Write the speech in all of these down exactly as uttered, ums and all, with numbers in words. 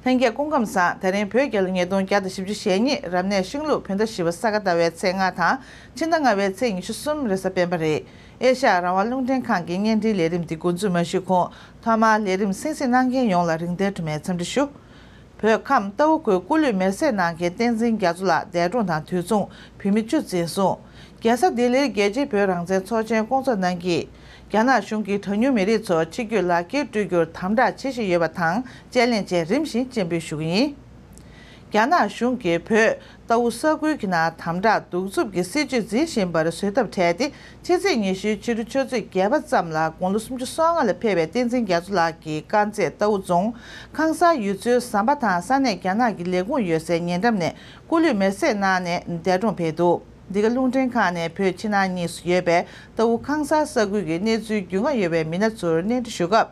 ལྷན་རྒྱས་སྐུ་ཁམས་བཟང་། དེ་རིང་བོད་རྒྱལ་ལོ་ཉིས་སྟོང་བརྒྱ་དང་བཞི་བཅུ་ཞེ་གཉིས་རབ་གནས་ཤིང་ལུག་བོད་ཟླ་བཞི་པ་ས་ག་ཟླ་བའི་ཚེས་ལྔ་དང་ཕྱི་ཟླ་ལྔ་པའི་ཚེས་ཉི་ཤུ་གསུམ་རེས་གཟའ་སྤེན་པ་རེད། ཨེ་ཤ་ཡ་རང་དབང་རླུང་འཕྲིན་ཁང་གི་བརྙན་འཕྲིན་ལས་རིམ་འདི་འགོ་འཛུགས་མ་ཞུས་གོང་ཐོག་མར་ལས་རིམ་གསན་གཟིགས་གནང་མཁན་ཡོངས་ལ་རིང་བསྟན་སྒྲོལ་མའི་འཚམས་འདྲི་ཞུ། བོད་ཁམས་རྟའུ་ཁུལ་སྐུ་ལུས་མེར་སྲེག་གནང་མཁན་བསྟན་འཛིན་རྒྱ་མཚོ་ལགས་འདས་གྲོངས་དང་དུས་མཚུངས་བོད་མི་བཅུ་འཛིན་བཟུང་། རྒྱལ་ས་ལྡི་ལིར་རྒྱལ་སྤྱིའི་བོད་རང་བཙན་ཚོགས་ཆེན་བསྐོང་ཚོགས་གནང་གིས། རྒྱ་ནག་གཞུང་གིས་གྲངས་ཉུང་མི་རིགས་ཚོར་ཕྱི་སྐྱོད་ལག་འཁྱེར་སྤྲོད་རྒྱུར་དམ་དྲག་བྱེད་བཞིན་ཡོད་པ་དང་དཔྱད་གླེང་བཅས་རིམ་བཞིན་སྤྱན་འབུལ་ཞུ་གི་ཡིན། རྒྱ་ནག་གཞུང་གིས་བོད་རྟའུ་ས་ཁུལ་གྱི་ནང་དམ་དྲག་གདུག་རྩུབ་ཀྱི་སྲིད་བྱུས་འཛིན་བཞིན་པར་བཟོད་ཐབས་བྲལ་ཏེ། ཕྱི་ཚེས་ཉི་ཤུའི་ཕྱི་དྲོ་ཆུ་ཚོད་བརྒྱད་པ་ཙམ་ལ་དགུང་ལོ་སུམ་ཅུ་སོ་ལྔ་ལ་ཕེབས་པའི་བསྟན་འཛིན་རྒྱ་མཚོ་ལགས་ཀྱིས་དཀར་མཛེས་རྟའུ་རྫོང་ཁང་གསར་ཡུལ་ཚོའི་ཟམ་པ་དང་ས་གནས་རྒྱ་ནག་གི་ལས་ཁུངས་ཡོད་སའི་ཉེ་འགྲམ་ནས་སྐུ་ལུས་མེར་སྲེག་གནང་ནས་འདས་གྲོངས་ཕེབས་འདུག་འདི་ག་རླུང་འཕྲིན་ཁང་ནས་བོད་ཕྱི་ནང་གཉིས་སུ་ཡོད་པའི་རྟའུ་ཁང་གསར་ས་ཁུལ་གྱི་གནས་ཚུལ་རྒྱུས་མངའ་ཡོད་པའི་མི་སྣ་ཚོར་གནས་འདྲི་ཞུ་སྐབས།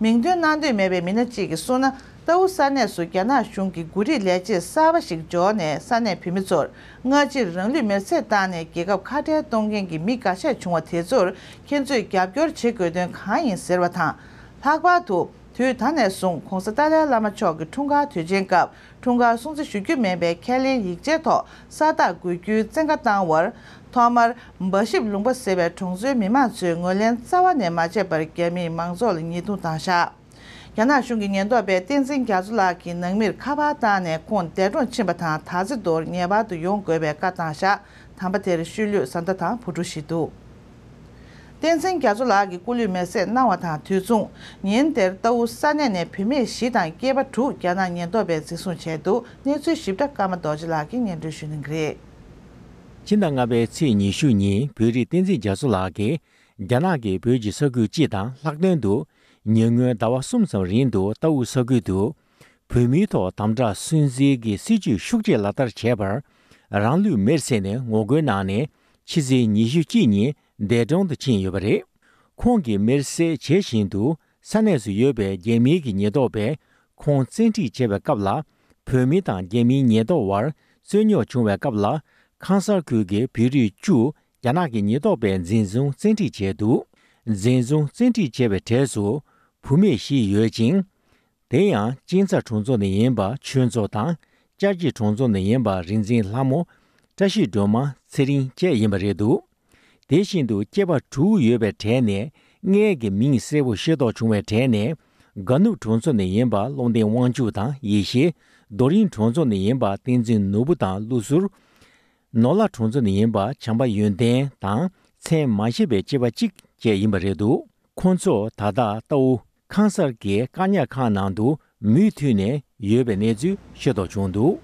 མིང་འདོན་གནང་འདོད་མེད་པའི་མི་སྣ་གཅིག་གིས་གསུངས་ན། རྟའུ་ས་གནས་སུ་རྒྱ་ནག་གཞུང་གི་འགོ་ཁྲིད་ལས་བྱེད་གསར་པ་ཞིག་འབྱོར་ནས་ས་གནས་བོད་མི་ཚོར་སྔ་ཕྱིར་རང་ལུས་མེར་སྲེག་བཏང་ནས་རྒྱལ་ཁབ་ཁ་བྲལ་གཏོང་མཁན་གྱི་མི་འགའ་ཤས་བྱུང་བ་དེ་ཚོར་ཁྱེད་ཚོས་རྒྱབ་སྐྱོར་བྱེད་དགོས་དོན་གང་ཡིན་ཟེར་བ་དང་། ལྷག་པར་དུ་དུས་ད་ནས་བཟུང་གོང་ས་ཏཱ་ལའི་བླ་མ་མཆོག་གི་འཁྲུངས་སྐར་དུས་ཆེན་སྐབས། འཁྲུངས་སྐར་སྲུང་བརྩི་ཞུ་རྒྱུ་མིན་པའི་ཁས་ལེན་ཡིག་ཆའི་ཐོག་ས་རྟགས་འགོད་རྒྱུའི་བཙན་བཀའ་བཏང་བར། ཐོག་མར་འབའ་ཞིབ་ལུང་པ་ཟེར་བའི་གྲོང་ཚོའི་མི་མང་ཚོས་ངོས་ལེན་རྩ་བ་ནས་མ་བྱས་པར་རྒྱ་མིས་མང་ཚོགས་ལ་ཉེས་རྡུང་བཏང་བཞག་རྒྱ་ནག་གཞུང་གི་ཉེན་རྟོག་པས་བསྟན་འཛིན་རྒྱ་མཚོ་ལགས་ཀྱི་ནང་མིར་ཁ་པར་བཏང་ནས་ཁོང་འདས་གྲོངས་ཕྱིན་པ་དང་ད་ཚེ་མདོར་ངེས་པར་དུ་ཡོང་དགོས་པའི་བཀའ་བཏང་བཞག་དམ་པ་དེར་ཤུལ་ལུས་བཟའ་ཟླ་དང་བུ་ཕྲུག་བཞི་འདུག་བསྟན་འཛིན་རྒྱ་མཚོ་ལགས་ཀྱི་སྐུ་ལུས་མེར་སྲེག་གནང་བ་དང་དུས་མཚུངས། ཉིན་དེར་རྟའུ་ས་གནས་ནས་བུད་མེད་བཞི་དང་སྐྱེས་པ་དྲུག་རྒྱ་ནག་ཉེན་རྟོག་པས་འཛིན་བཟུང་བྱས་འདུག་གནས་ཚུལ་ཞིབ་ཕྲ་ཀརྨ་རྡོ་རྗེ་ལགས་ཀྱིས་སྙན་སྒྲོན་ཞུ་གནང་གི་རེད། ཕྱི་ཟླ་ལྔ་པའི་ཚེས་ཉི་ཤུ་ཉིན་བོད་རིགས་བསྟན་འཛིན་རྒྱ་མཚོ་ལགས་ཀྱིས་རྒྱ་ནག་གི་བོད་ཀྱི་ས་ཁུལ་སྤྱི་དང་ལྷག་དོན་དུ་ཉེ་སྔོན་ཟླ་བ་གསུམ་ཙམ་རིང་དུ་རྟའུ་ས་ཁུལ་དུ་བོད་མིའི་ཐོག་དམ་དྲག་སུན་གཙེར་གྱི་སྲིད་བྱུས་ཤུགས་ཆེ་ལག་བསྟར་བྱས་པར་རང་ལུས་མེར་སྲེག་ནས་ངོ་རྒོལ་གནང་ནས་ཕྱི་ཚེས་ཉི་ཤུ་གཅིག་ཉིན་འདས་གྲོངས་དུ་ཕྱིན་ཡོད་པ་རེད། ཁོང་གིས་མེར་སྲེག་བྱེད་བཞིན་དུ་ས་གནས་སུ་ཡོད་པའི་རྒྱ་མིའི་གི་ཉེན་རྟོག་པས་ཁོང་བཙན་ཁྲིད་བྱས་པའི་སྐབས་ལ་བོད་མི་དང་རྒྱ་མིའི་ཉེན་རྟོག་དབར་རྩོད་རྙོག་བྱུང་བའི་སྐབས་ལ་ཁང་གསར་ཁུལ་གྱི་བོད་རིགས་བཅུ་རྒྱ་ནག་གི་ཉེན་རྟོག་པས་འཛིན་བཟུང་བཙན་ཁྲིད་བྱས་འདུག་འཛིན་བཟུང་བཙན་ཁྲིད་བྱས་པའི་གྲས་སུ་བུད་མེད་བཞི་ཡོད་ཅིང་། དེ་ཡང་ཅིང་ཚ་གྲོང་ཚོ་ནས་ཡིན་པ་ཆོས་མཚོ་དང་ལྕགས་སྐྱིད་གྲོང་ཚོ་ནས་ཡིན་པ་རིག་འཛིན་ལྷ་མོ། བཀྲ་ཤིས་སྒྲོལ་མ། ཚེ་རིང་བཅས་ཡིན་པ་རེད་འདུག་དེ་བཞིན་དུ་སྐྱེས་པ་དྲུག་ཡོད་པའི་གྲས་ནས་ལྔའི་གི་མིང་གསལ་པོ་ཤེས་རྟོགས་བྱུང་བའི་གྲས་ནས་དགའ་ནུབ་གྲོང་ཚོ་ནས་ཡིན་པ་བློ་ལྡན་དབང་ཕྱུག་དང་ཡེ་ཤེས། རྡོ་རིང་གྲོང་ཚོ་ནས་ཡིན་པ་བསྟན་འཛིན་ནོར་བུ་དང་ཀླུ་ཟུར། ནོར་ལྷ་གྲོང་ཚོ་ནས་ཡིན་པ་བྱམས་པ་ཡོན་ཏན་དང་མཚན་མ་ཤེས་པའི་སྐྱེས་པ་གཅིག་བཅས་ཡིན་པ་རེད་འདུག་ཁོང་ཚོ་ད་ལྟ་རྟའུ་ཁང་གསར་གྱི་བཀག་ཉར་ཁང་ནང་དུ་མུ་མཐུད་ནས་ཡོད་པའི་གནས་ཚུལ་ཤེས་རྟོགས་བྱུང་འདུག་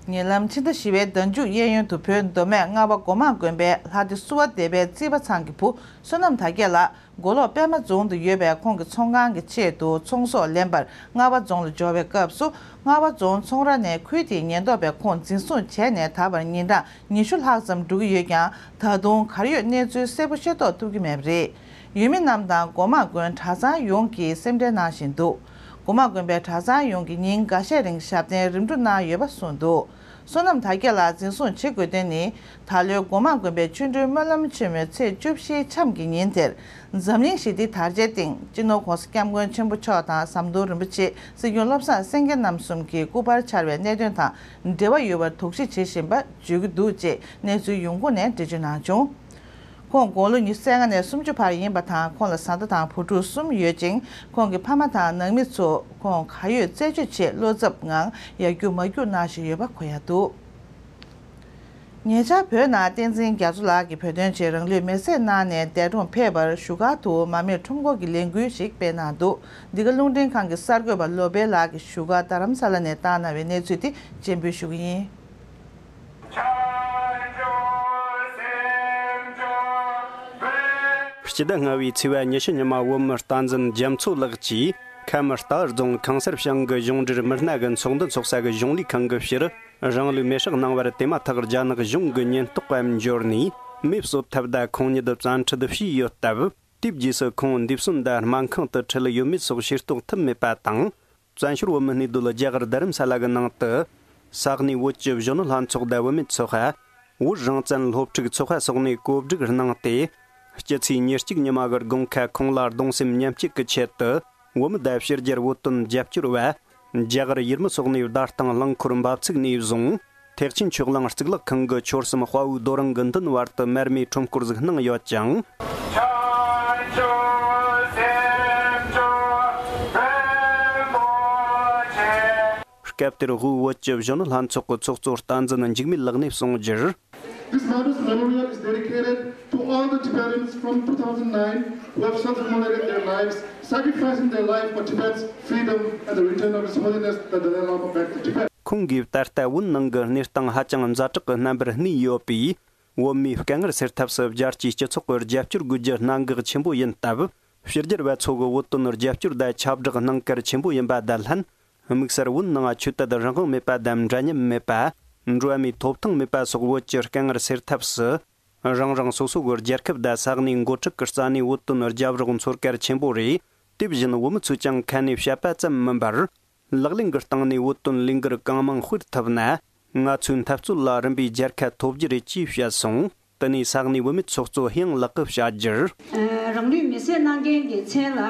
ཉེ་ལམ་ཕྱི་ཟླ་བཞི་པའི་ཟླ་མཇུག་གཡས་གཡོན་དུ་བོད་མདོ་སྨད་རྔ་བ་སྒོ་མང་དགོན་པའི་ལྷ་སྡེ་བསུ་བ་སྡེ་པའི་རྩིས་པ་ཚང་གི་བུ་བསོད་ནམས་དར་རྒྱས་ལགས་མགོ་ལོག་པད་མ་རྫོང་དུ་ཡོད་པའི་ཁོང་གི་ཚོང་ཁང་གི་ཆེད་དུ་ཚོང་ཟོག་ལེན་པར་རྔ་བ་རྫོང་ལ་འབྱོར་བའི་སྐབས་སུ། རྔ་བ་རྫོང་ཚོང་ར་ནས་ཁུལ་དེའི་ཉེན་རྟོག་པས་ཁོང་འཛིན་བཟུང་བྱས་ནས་ད་བར་ཉིན་གྲངས་ཉི་ཤུ་ལྷག་ཙམ་འགྲོ་གི་ཡོད་ཀྱང་། ད་དུང་གར་ཡོད་གནས་ཚུལ་གསལ་པོ་ཤེས་རྟོགས་ཐུབ་ཀྱི་མེད་པ་རེད། ཡུལ་མི་རྣམས་དང་སྒོ་མང་དགོན་གྲྭ་ཚང་ཡོངས་ཀྱིས་སེམས་ཁྲལ་གནང་བཞིན་འདུག་སྒོ་མང་དགོན་པའི་གྲྭ་ཚང་ཡོངས་ཀྱིས་ཉིན་འགའ་ཤས་རིང་ཞབས་བརྟན་རིམ་གྲོ་གནང་ཡོད་པ་གསུངས་འདུག་བསོད་ནམས་དར་རྒྱས་ལགས་འཛིན་བཟུང་བྱེད་དགོས་དོན་ནི། ད་ལོའི་སྒོ་མང་དགོན་པའི་ཆོ་འཕྲུལ་སྨོན་ལམ་ཆེན་མོའི་ཚེས་བཅུ་བཞིའི་འཆམ་གྱི་ཉིན་དེར། འཛམ་གླིང་ཞི་བདེའི་དར་ཆའི་སྟེང་སྤྱི་ནོར་༸གོང་ས་༸སྐྱབས་མགོན་ཆེན་པོ་མཆོག་དང་ཟམ་གདོང་རིན་པོ་ཆེ། སྲིད་སྐྱོང་བློ་བཟང་སེང་གེ་རྣམ་གསུམ་གྱི་སྐུ་པར་འཕྱར་བའི་གནད་དོན་དང་འབྲེལ་བ་ཡོད་པར་དོགས་གཞི་བྱེད་བཞིན་པ་བརྗོད་ཀྱི་འདུག་ཅེས་གནས་ཚུལ་ཡོང་ཁུངས་ནས་འགྲེལ་བརྗོད་གནང་བྱུང་། ཁོང་དགུང་ལོ་ཉི་ཤུ་རྩ་ལྔ་ནས་སུམ་ཅུ་བར་ཡིན་པ་དང་། ཁོང་ལ་བཟའ་ཟླ་དང་བུ་ཕྲུག་གསུམ་ཡོད་ཅིང་། ཁོང་གི་ཕ་མ་དང་ནང་མི་ཚོ་ཁོང་གར་ཡོད་རྩད་གཅོད་ཆེད་བློ་འཚབ་ངང་ཡར་རྒྱུག་མར་རྒྱུག་གནང་བཞིན་ཡོད་པ་གོ་ཡ་འདུག་ཉེ་ཆར་བོད་ནང་བསྟན་འཛིན་རྒྱ་མཚོ་ལགས་ཀྱིས་བོད་དོན་ཆེད་རང་ལུས་མེར་སྲེག་གནང་ནས་འདས་གྲོངས་ཕེབས་པར་བཞུགས་སྒར་དུ་མར་མེའི་ཁྲོམ་སྐོར་གྱི་ལས་འགུལ་ཞིག་སྤེལ་གནང་འདུག་འདི་ག་རླུང་འཕྲིན་ཁང་གི་གསར་འགོད་པ་བློ་བྷེ་ལགས་ཀྱིས་བཞུགས་སྒར་རྡ་རམ་ས་ལ་ནས་བཏང་གནང་བའི་གནས་ཚུལ་དེ་སྤྱན་འབུལ་ཞུ་གི་ཡིན། སྤྱི་ཟླ་ལྔ་པའི་ཚེས་པ་ཉི་ཤུ་ཉི་མ་བོད་མི་བསྟན་འཛིན་རྒྱ་མཚོ་ལགས་ཀྱིས་ཁམས་རྟའུ་རྫོང་ཁང་གསར་བྱང་གི་གཞུང་འབྲེལ་མི་སྣ་གི་ཚོགས་འདུ་འཚོགས་ས་གི་གཞུང་ལས་ཁང་གི་ཕྱིར། རང་ལུས་མེར་སྲེག་གནང་བར་དེ་མ་ཐག་རྒྱ་ནག་གཞུང་གི་ཉེན་རྟོག་པ་འབྱོར་ནས་མེ་གསོད་ཐབས་དང་ཁོང་ཉིད་བཙན་ཁྲིད་བྱས་ཡོད་སྟབས། དེའི་རྗེས་སུ་ཁོང་འདས་གསོན་དང་སྨན་ཁང་དུ་ཁྲིད་ཡོད་མེད་སོགས་ཤེས་རྟོགས་ཐུབ་མེད་པ་དང་། བཙན་བྱོལ་བོད་མིའི་སྣེ་སྡོད་རྒྱ་གར་རྡ་རམ་ས་ལ་གི་ནང་དུ། ས་གནས་བོད་ཀྱི་གཞོན་ནུ་ལྷན་ཚོགས་དང་བུད་མེད་ཚོགས་པ། བོད་རང་བཙན་སློབ་ཕྲུག་ཚོགས་པ་སོགས་ནས་གོ་སྒྲིག་གནང་སྟེ། སྤྱི་ཚེས་ཉེར་གཅིག་ཉི་མ་གི་དགོང་ཁ་ཁོང་ལ་གདུང་སེམས་མཉམ་སྐྱེད་ཀྱི་ཆེད་དུ། བོད་མི་དང་ཕྱི་རྒྱལ་བོད་དོན་རྒྱབ་སྐྱོར་བ། རྒྱ་གར་ཡུལ་མི་སོགས་ནས་བརྡ་སྟངས་རླངས་འཁོར་འབབ་ཚུགས་ནས་བཟུང་། ཐེག་ཆེན་ཆོས་གླིང་གཙུག་ལག་ཁང་གི་ཆོལ་གསུམ་དཔའ་བོའི་རྡོ་རིང་གི་མདུན་བར་དུ་མར་མེའི་ཁྲོམ་སྐོར་ཟིག་གནང་ཡོད་ཅིང་། སྐབས་དེར་དབུས་བོད་ཀྱི་གཞོན་ནུ་ལྷན་ཚོགས་ཀྱི་ཚོགས་གཙོ་བསྟན་འཛིན་འཇིགས་མེད་ལགས་ནས་གསུངས་རྒྱུར། This Madras Memorial is dedicated to all the Tibetans from two thousand nine who have self-immolated their lives, sacrificing their life for Tibet's freedom and the return of His Holiness the Dalai Lama back to Tibet. ཁོང་གིས་ད་ལྟ་བོད་ནང་གི་གནས་སྟངས་ཧ་ཅང་ཛ་དྲག་གི་རྣམ་པར་གནས་ཡོད་པས། བོད་མིའི་དཀའ་ངལ་སེལ་ཐབས་སུ་རྒྱལ་སྤྱིའི་སྤྱི་ཚོགས་ཀྱི་རྒྱབ་སྐྱོར་དགོས་རྒྱུ་གནད་འགག་ཆེན་པོ་ཡིན་སྟབས། ཕྱི་རྒྱལ་བ་ཚོ་གི་བོད་དོན་རྒྱབ་སྐྱོར་དང་ཁྱབ་བསྒྲགས་གནང་གལ་ཆེན་པོ་ཡིན་པ་དང་ལྷན། དམིགས་བསལ་བོད་ནང་ཆོས་དད་རང་དབང་མེད་པ་དང་འདྲ་མཉམ་མེད་པ། འགྲོ་བ་མིའི་ཐོབ་ཐང་མེད་པ་སོགས་བོད་ཀྱི་དཀའ་ངལ་སེལ་ཐབས་སུ། རང་རང་སོ་སོ་གི་རྒྱལ་ཁབ་དང་ས་གནས་འགོ་ཁྲིད་ཀྱི་རྩ་ནས་བོད་དོན་རྒྱབ་རོགས་འཚོལ་གལ་ཆེན་པོ་རེད། དེ་བཞིན་བོད་མི་ཚོས་ཀྱང་ཁ་ནས་བཤད་པ་ཙམ་མིན་པར། ལག་ལེན་གྱི་སྟེང་ནས་བོད་དོན་ལས་འགུལ་གང་མང་སྤེལ་ཐུབ་ན། ང་ཚོའི་འཐབ་རྩོད་ལ་རིམ་པས་རྒྱལ་ཁ་ཐོབ་རྒྱུ་རེད་ཅེས་བཤད་སོང་། དེ་ནས་ས་གནས་བུད་མེད་ཚོགས་གཙོ་ཧེ་ཡང་ལགས་ཀྱིས་བཤད་རྒྱུར། རང་ལུས་མེར་སྲེག་གནང་མཁན་གྱི་མཚན་ལ་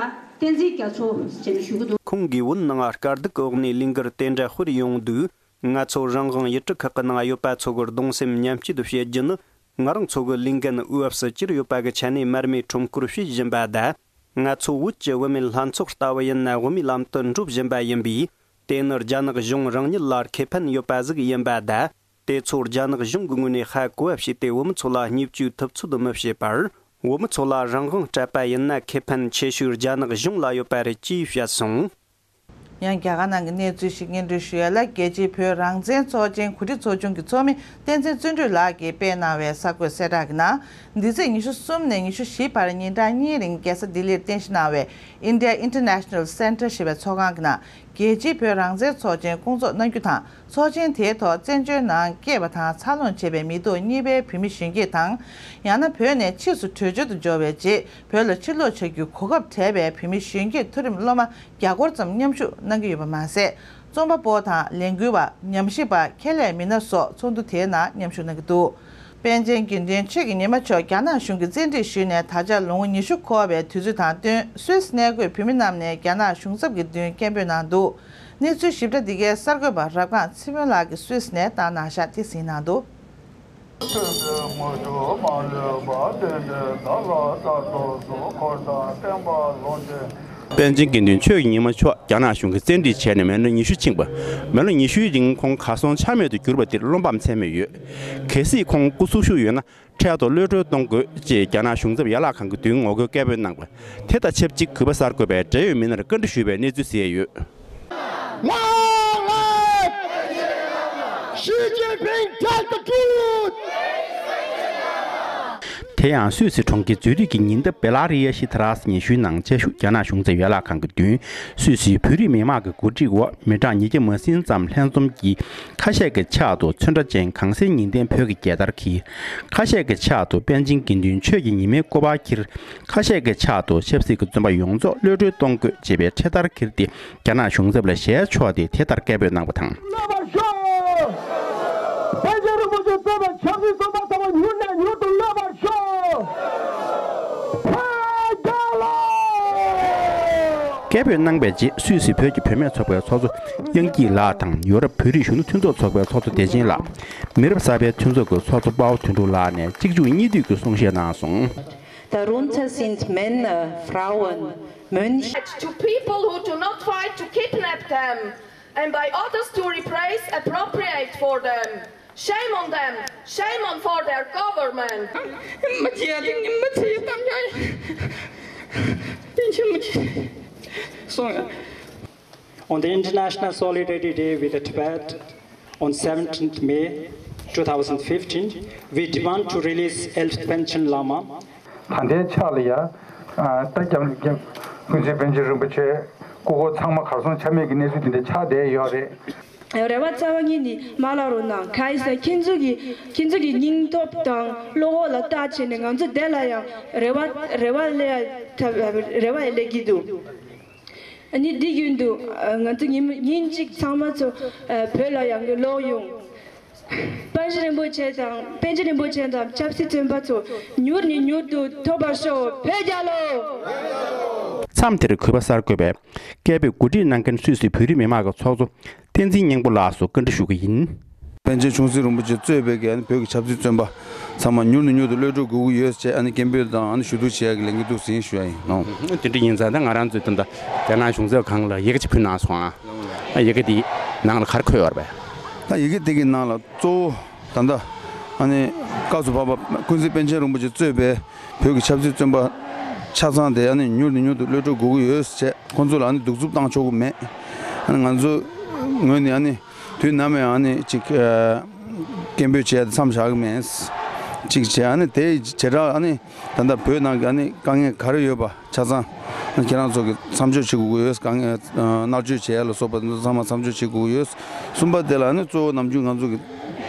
བསྟན་འཛིན་རྒྱ་མཚོ་ཞེས་ཞུ་གི་འདུག་ཁོང་གིས་བོད་ནང་དཀའ་སྡུག་གི་འོག་ནས་ལས་འགུལ་དེ་འདྲ་སྤེལ་ཡོང་དུས། ང་ཚོ་རང་དབང་ཡུལ་གྲུ་ཁག་གི་ནང་ཡོད་པ་ཚོ་གི་གདུང་སེམས་མཉམ་སྐྱེད་བྱེད་རྒྱུ་ནི། ང་རང་ཚོ་གི་ལས་འགན་འོས་སུ་གྱུར་ཡོད་པ་གི་ཆ་ནས་མར་མེའི་ཁྲོམ་སྐོར་བྱེད་བཞིན་པ་དང་། ང་ཚོ་བོད་ཀྱི་བུད་མེད་ལྷན་ཚོགས་ལྟ་བུ་ཡིན་ན་བོད་མིའི་ལམ་དུ་འགྲོ་བཞིན་པ་ཡིན་པས། དེ་ནི་རྒྱ་ནག་གཞུང་རང་ཉིད་ལ་ཁེ་ཕན་ཡོད་པ་ཟིག་ཡིན་པ་དང་། དེ་ཚོ་རྒྱ་ནག་གཞུང་གི་ངོས་ནས་ཧ་གོ་བ་བྱས་ཏེ་བོད་མི་ཚོ་ལ་བརྙས་བཅོས་ཐུབ་ཚོད་མི་བྱེད་པར། བོད་མི་ཚོ་ལ་རང་དབང་སྤྲད་པ་ཡིན་ན་ཁེ་ཕན་ཆེ་ཤོས་རྒྱ་ནག་གཞུང་ལ་ཡོད་པ་རེད་ཅེས་བཤད་སོང་། ཡང་རྒྱ་གར་ནང་གི་གནས་ཚུལ་ཞིག་སྙན་སྒྲོན་ཞུ་ཡ་ལ། རྒྱལ་སྤྱིའི་བོད་རང་བཙན་ཚོགས་ཆེན་གོ་སྒྲིག་ཚོགས་ཆུང་གི་ཚོགས་མི་བསྟན་འཛིན་བརྩོན་འགྲུས་ལགས་ཀྱིས་སྤེལ་གནང་བའི་གསར་འགོད་གསལ་བསྒྲགས་ཀྱི་ནང་། འདི་ཚེས་ཉི་ཤུ་གསུམ་ནས་ཉི་ཤུ་བཞི་བར་ཉིན་གྲངས་གཉིས་རིང་རྒྱལ་ས་ལྡི་ལིར་རྟེན་གཞི་གནང་བའི་India International Centre ཞེས་པའི་ཚོགས་ཁང་གི་ནང་། རྒྱལ་སྤྱིའི་བོད་རང་བཙན་ཚོགས་ཆེན་སྐོང་ཚོགས་གནང་རྒྱུ་དང་། ཚོགས་ཆེན་དེའི་ཐོག་བཙན་བྱོལ་ནང་སྐྱེས་པ་དང་འཚར་ལོངས་བྱས་པའི་མི་ཐོག་གཉིས་པའི་བོད་མི་གཞོན་སྐྱེས་དང་། ཡང་ན་བོད་ནས་ཕྱིས་སུ་བྲོས་བྱོལ་དུ་འབྱོར་བའི་རྗེས་བོད་ལ་ཕྱིར་ལོག་བྱ་རྒྱུའི་གོ་སྐབས་བྲལ་བའི་བོད་མི་གཞོན་སྐྱེས་མཐོ་རིམ་སློབ་མ་བརྒྱ་སྐོར་ཙམ་མཉམ་ཞུགས་གནང་གི་ཡོད་པ་མ་ཟད། རྩོམ་པ་པོ་དང་ལས་འགུལ་བ། ཉམས་ཞིབ་པ། ཁྱད་ལས་མི་སྣ་སོགས་ཚོགས་འདུ་དེའི་ནང་མཉམ་ཞུགས་གནང་གི་འདུག་པཎ་ཆེན་དགེ་འདུན་ཆོས་ཀྱི་ཉི་མ་མཆོག་རྒྱ་ནག་གཞུང་གིས་བཙན་ཁྲིད་ཞུས་ནས་ད་ཆ་ལོ་ངོ་ཉི་ཤུ་འཁོར་བའི་དུས་ཚོད་དང་བསྟུན། སུད་སི་གནས་འཁོད་བོད་མི་རྣམས་ནས་རྒྱ་ནག་གཞུང་ཚབ་ཀྱི་མདུན་སྐད་འབོད་གནང་འདུག་གནས་ཚུལ་ཞིབ་ཕྲ་འདི་གའི་གསར་འགོད་པ་རབ་སྒང་ཚེ་དཔོན་ལགས་ཀྱིས་སུད་སི་ནས་བཏང་གནང་བཞག་དེ་གཟིགས་གནང་འདུག་པཎ་ཆེན་དགེ་འདུན་ཆོས་ཀྱི་ཉི་མ་མཆོག་རྒྱ་ནག་གཞུང་གིས་བཙན་ཁྲིད་བྱས་ནས་མི་ལོ་ཉི་ཤུ་ཕྱིན་པ། མི་ལོ་ཉི་ཤུའི་རིང་ཁོང་གར་སོང་ཆ་མེད་དུ་གྱུར་པ་འདིར་བློ་ཕམ་ཚད་མེད་ཡོད། གལ་སྲིད་ཁོང་སྐུ་གཟུགས་བཞུགས་ཡོད་ན། འཕྲལ་དུ་གློད་གྲོལ་གཏོང་དགོས་ཅེས་རྒྱ་ནག་གཞུང་ཚབ་ཡན་ལག་ཁང་གི་མདུན་ངོ་རྒོལ་སྐད་འབོད་གནང་བ། དེ་དང་ཆབས་ཅིག་གུས་པ་གསར་འགོད་པས་འབྲེལ་ཡོད་མི་སྣར་བཀའ་འདྲི་ཞུས་པའི་གནས་ཚུལ་གསལ་ཡོད། Long live Xi Jinping, tell the truth! དེ་ཡང་སུད་སི་གྲོང་ཁྱེར་ཛུ་རིག་གི་ཉེ་འདབས་བེ་ལ་རི་ཡ་ཤི་ཐ་ར་སི་ཉི་ཤུའི་ནང་བཅའ་བཞུགས་རྒྱ་ནག་གཞུང་ཚབ་ཡན་ལག་ཁང་གི་མདུན། སུད་སིའི་བོད་རིགས་མི་མང་གི་གོ་སྒྲིག་འོག་མི་གྲངས་ཉིས་བརྒྱ་མ་ཟིན་ཙམ་ལྷན་འཛོམས་ཀྱིས། ཁ་ཤས་ཀྱི་ཕྱག་ཏུ་ཚོན་ཁྲ་ཅན་གང་ཟག་ཉིན་ལྡན་བོད་ཀྱི་རྒྱལ་དར་འཁྱེར། ཁ་ཤས་ཀྱི་ཕྱག་ཏུ་པཎ་ཆེན་དགེ་འདུན་ཆོས་ཀྱི་ཉི་མའི་སྐུ་པར་འཁྱེར། ཁ་ཤས་ཀྱི་ཕྱག་ཏུ་ཆབ་སྲིད་ཀྱི་བཙོན་པ་ཡོངས་རྫོགས་གློད་གྲོལ་གཏོང་དགོས་ཅེས་པའི་འཕྲེད་དར་འཁྱེར་ཏེ། རྒྱ་ནག་གཞུང་ཚབ་ལ་ཞལ་ཕྱོགས་ཏེ་དེ་ལྟར་སྐད་འབོད་གནང་བ་དང་། གློད་པར་ཤོག་པཎ་ཆེན་རིན་པོ་ཆེ་གཙོས་པའི་ཆབ་སྲིད་བཙོན་པ་ཚང་མ་མྱུར་ནས་མྱུར་དུ་གློད་པར་ཤོག་ཕར་རྒྱག་ལ། སྐད་འབོད་གནང་བའི་རྗེས། སུད་སི་བོད་ཀྱི་བུད་མེད་ཚོགས་པའི་ཚོགས་གཙོ་དབྱངས་སྐྱིད་ལགས་དང་། ཡོ་རོབ་བོད་རིགས་གཞོན་ནུ་མཐུན་ཚོགས་ཚོགས་པའི་ཚོགས་གཙོ་བདེ་ཆེན་ལགས། མི་རབས་གསར་པའི་མཐུན་ཚོགས་ཀྱི་ཚོགས་གཙོ་དཔའ་བོ་དོན་གྲུབ་ལགས་ནས་གཅིག་མཇུག་གཉིས་མཐུད་ཀྱི་གསུང་བཤད་གནང་སོང་། Darunter sind Männer, Frauen, Mönche. To people who do not fight to kidnap them and by others to repress, appropriate for them. Shame on them! Shame on for their government! On the International Solidarity Day with Tibet on seventeenth May two thousand fifteen, we demand to release Elf Panchen Lama. ད་ལྟའི་ཆ་ལ་ཡ། ད་རྒྱལ་བ་ཀུན་མཁྱེན་པཎ་ཆེན་རིན་པོ་ཆེ་སྐུ་འཁོར་ཚང་མ་གར་སོང་ཆ་མེད་ཀྱི་གནས་ཚུལ་དེ་འདྲ་ཆགས་བསྡད་ཡོད་རེད། རེ་བ་རྩ་བ་ཉིད་ནས་མ་བརླག་རོགས་གནང་། གང་ཡིན་ཟེར་ན་ཁྱེད་ཚོ་གི་ཁྱེད་ཚོ་གི་སྙིང་སྟོབས་དང་བློ་ཁོག་ལ་བརྟག་བྱས་ནས་ང་ཚོ་འདི་ལ་ཡང་རེ་བ་རེ་བ་སླེབས་ཡ་ཐབས་རེ་བ་ཡང་སླེབས་ཀྱི་འདུག་ཨ་ནི་འདི་བཞིན་དུ་ང་ཚོ་ཉིན་ཉིན་གཅིག་ཚང་མ་ཚོ་བོད་ལ་ཡང་གི་ལོག་ཡོང་། པཎ་ཆེན་རིན་པོ་ཆེ་དང་པཎ་ཆེན་རིན་པོ་ཆེ་དང་ཆབ་སྲིད་བཙོན་པ་ཚོ་མྱུར་ནས་མྱུར་དུ་ཐོབ་པར་ཤོག་བོད་རྒྱལ་ལོ། གཏམ་དེར་གུས་པ་གསར་འགོད་པས་སྐད་འབོད་གོ་སྒྲིག་གནང་མཁན་སུད་སི་བོད་རིགས་མི་མང་གི་ཚོགས་གཙོ་བསྟན་འཛིན་སྙིང་པོ་ལགས་སུ་བཀའ་འདྲི་ཞུ་གི་ཡིན། པཎ་ཆེན་ཆུང་སྲིད་རིན་པོ་ཆེ་གཙོས་པའི་གི་བོད་ཀྱི་ཆབ་སྲིད་བཙོན་པ་ཚང་མ་མྱུར་ནས་མྱུར་དུ་གློད་གྲོལ་དགོས་ཀྱི་ཡོད་ཅེས་ཨ་ནི་སྐད་འབོད་དང་ཨ་ནི་ཞུ་གཏུག་བྱེད་ཡག་གི་ལས་འགུལ་འདུག་ཟིན་ཞུ་ཡ་ཡིན་ནོ། དེ་འདྲ་ཡིན་ཙང་ད་ང་རང་ཚོས་ད་ལྟ་རྒྱ་ནག་གཞུང་ཚབ་ཁང་ལ་ཡི་གེ་ཅིག་ཕུལ་གནང་སོང་ཨ། ཡི་གེ་དེའི་ནང་ལ་ག་རེ་འཁོད་ཡོད་རེད་པས། ད་ཡི་གེ་དེ་གི་ནང་ལ་གཙོ་བོ་ད་ལྟ་ཨ་ནི་སྐབས་སུ་བབས་པ་ཀུན་གཟིགས་པཎ་ཆེན་རིན་པོ་ཆེ་གཙོས་པའི་བོད་ཀྱི་ཆབ་སྲིད་བཙོན་པ་ཆ་ཚང་དེ་ཨ་ནི་མྱུར་ནས་མྱུར་དུ་གློད་གྲོལ་དགོས་ཀྱི་ཡོད་ཅེས་ཁོང་ཚོ་ལ་ཨ་ནི་གདུག་རྩུབ་བཏང་ཆོག་གི་མེད། ཨ་ནི་ང་ཚོ་ངོས་ནས་ཨ་ནི་དུས་ནམ་ཡང་ཨ་ནི་ཅིག་སྐད་འབོད་བྱས་ཏེ་མཚམས་བཞག་གི་མེད། ཅིག་བྱས་ཨ་ནི་དེ་བྱེ་བྲག་ཨ་ནི་ད་ལྟ་བོད་ནང་གི་ཨ་ནི་དཀའ་ངལ་ག་རེ་ཡོད་པ་ཆ་ཚང་ཨ་ནི་ཁྱེད་རང་ཚོ་གི་མཚམས་འཇོག་བྱེད་དགོས་ཀྱི་ཡོད། དཀའ་ངལ་མནར་གཅོད་བྱས་ལ་སོགས་པ་འདི་ཚོ་ཚང་མ་མཚམས་འཇོག་བྱེད་དགོས་ཀྱི་ཡོད། གསུམ་པ་དེ་ལ་ཨ་ནི་གཙོ་བོ་ནམ་རྒྱུན་ང་ཚོ་གི་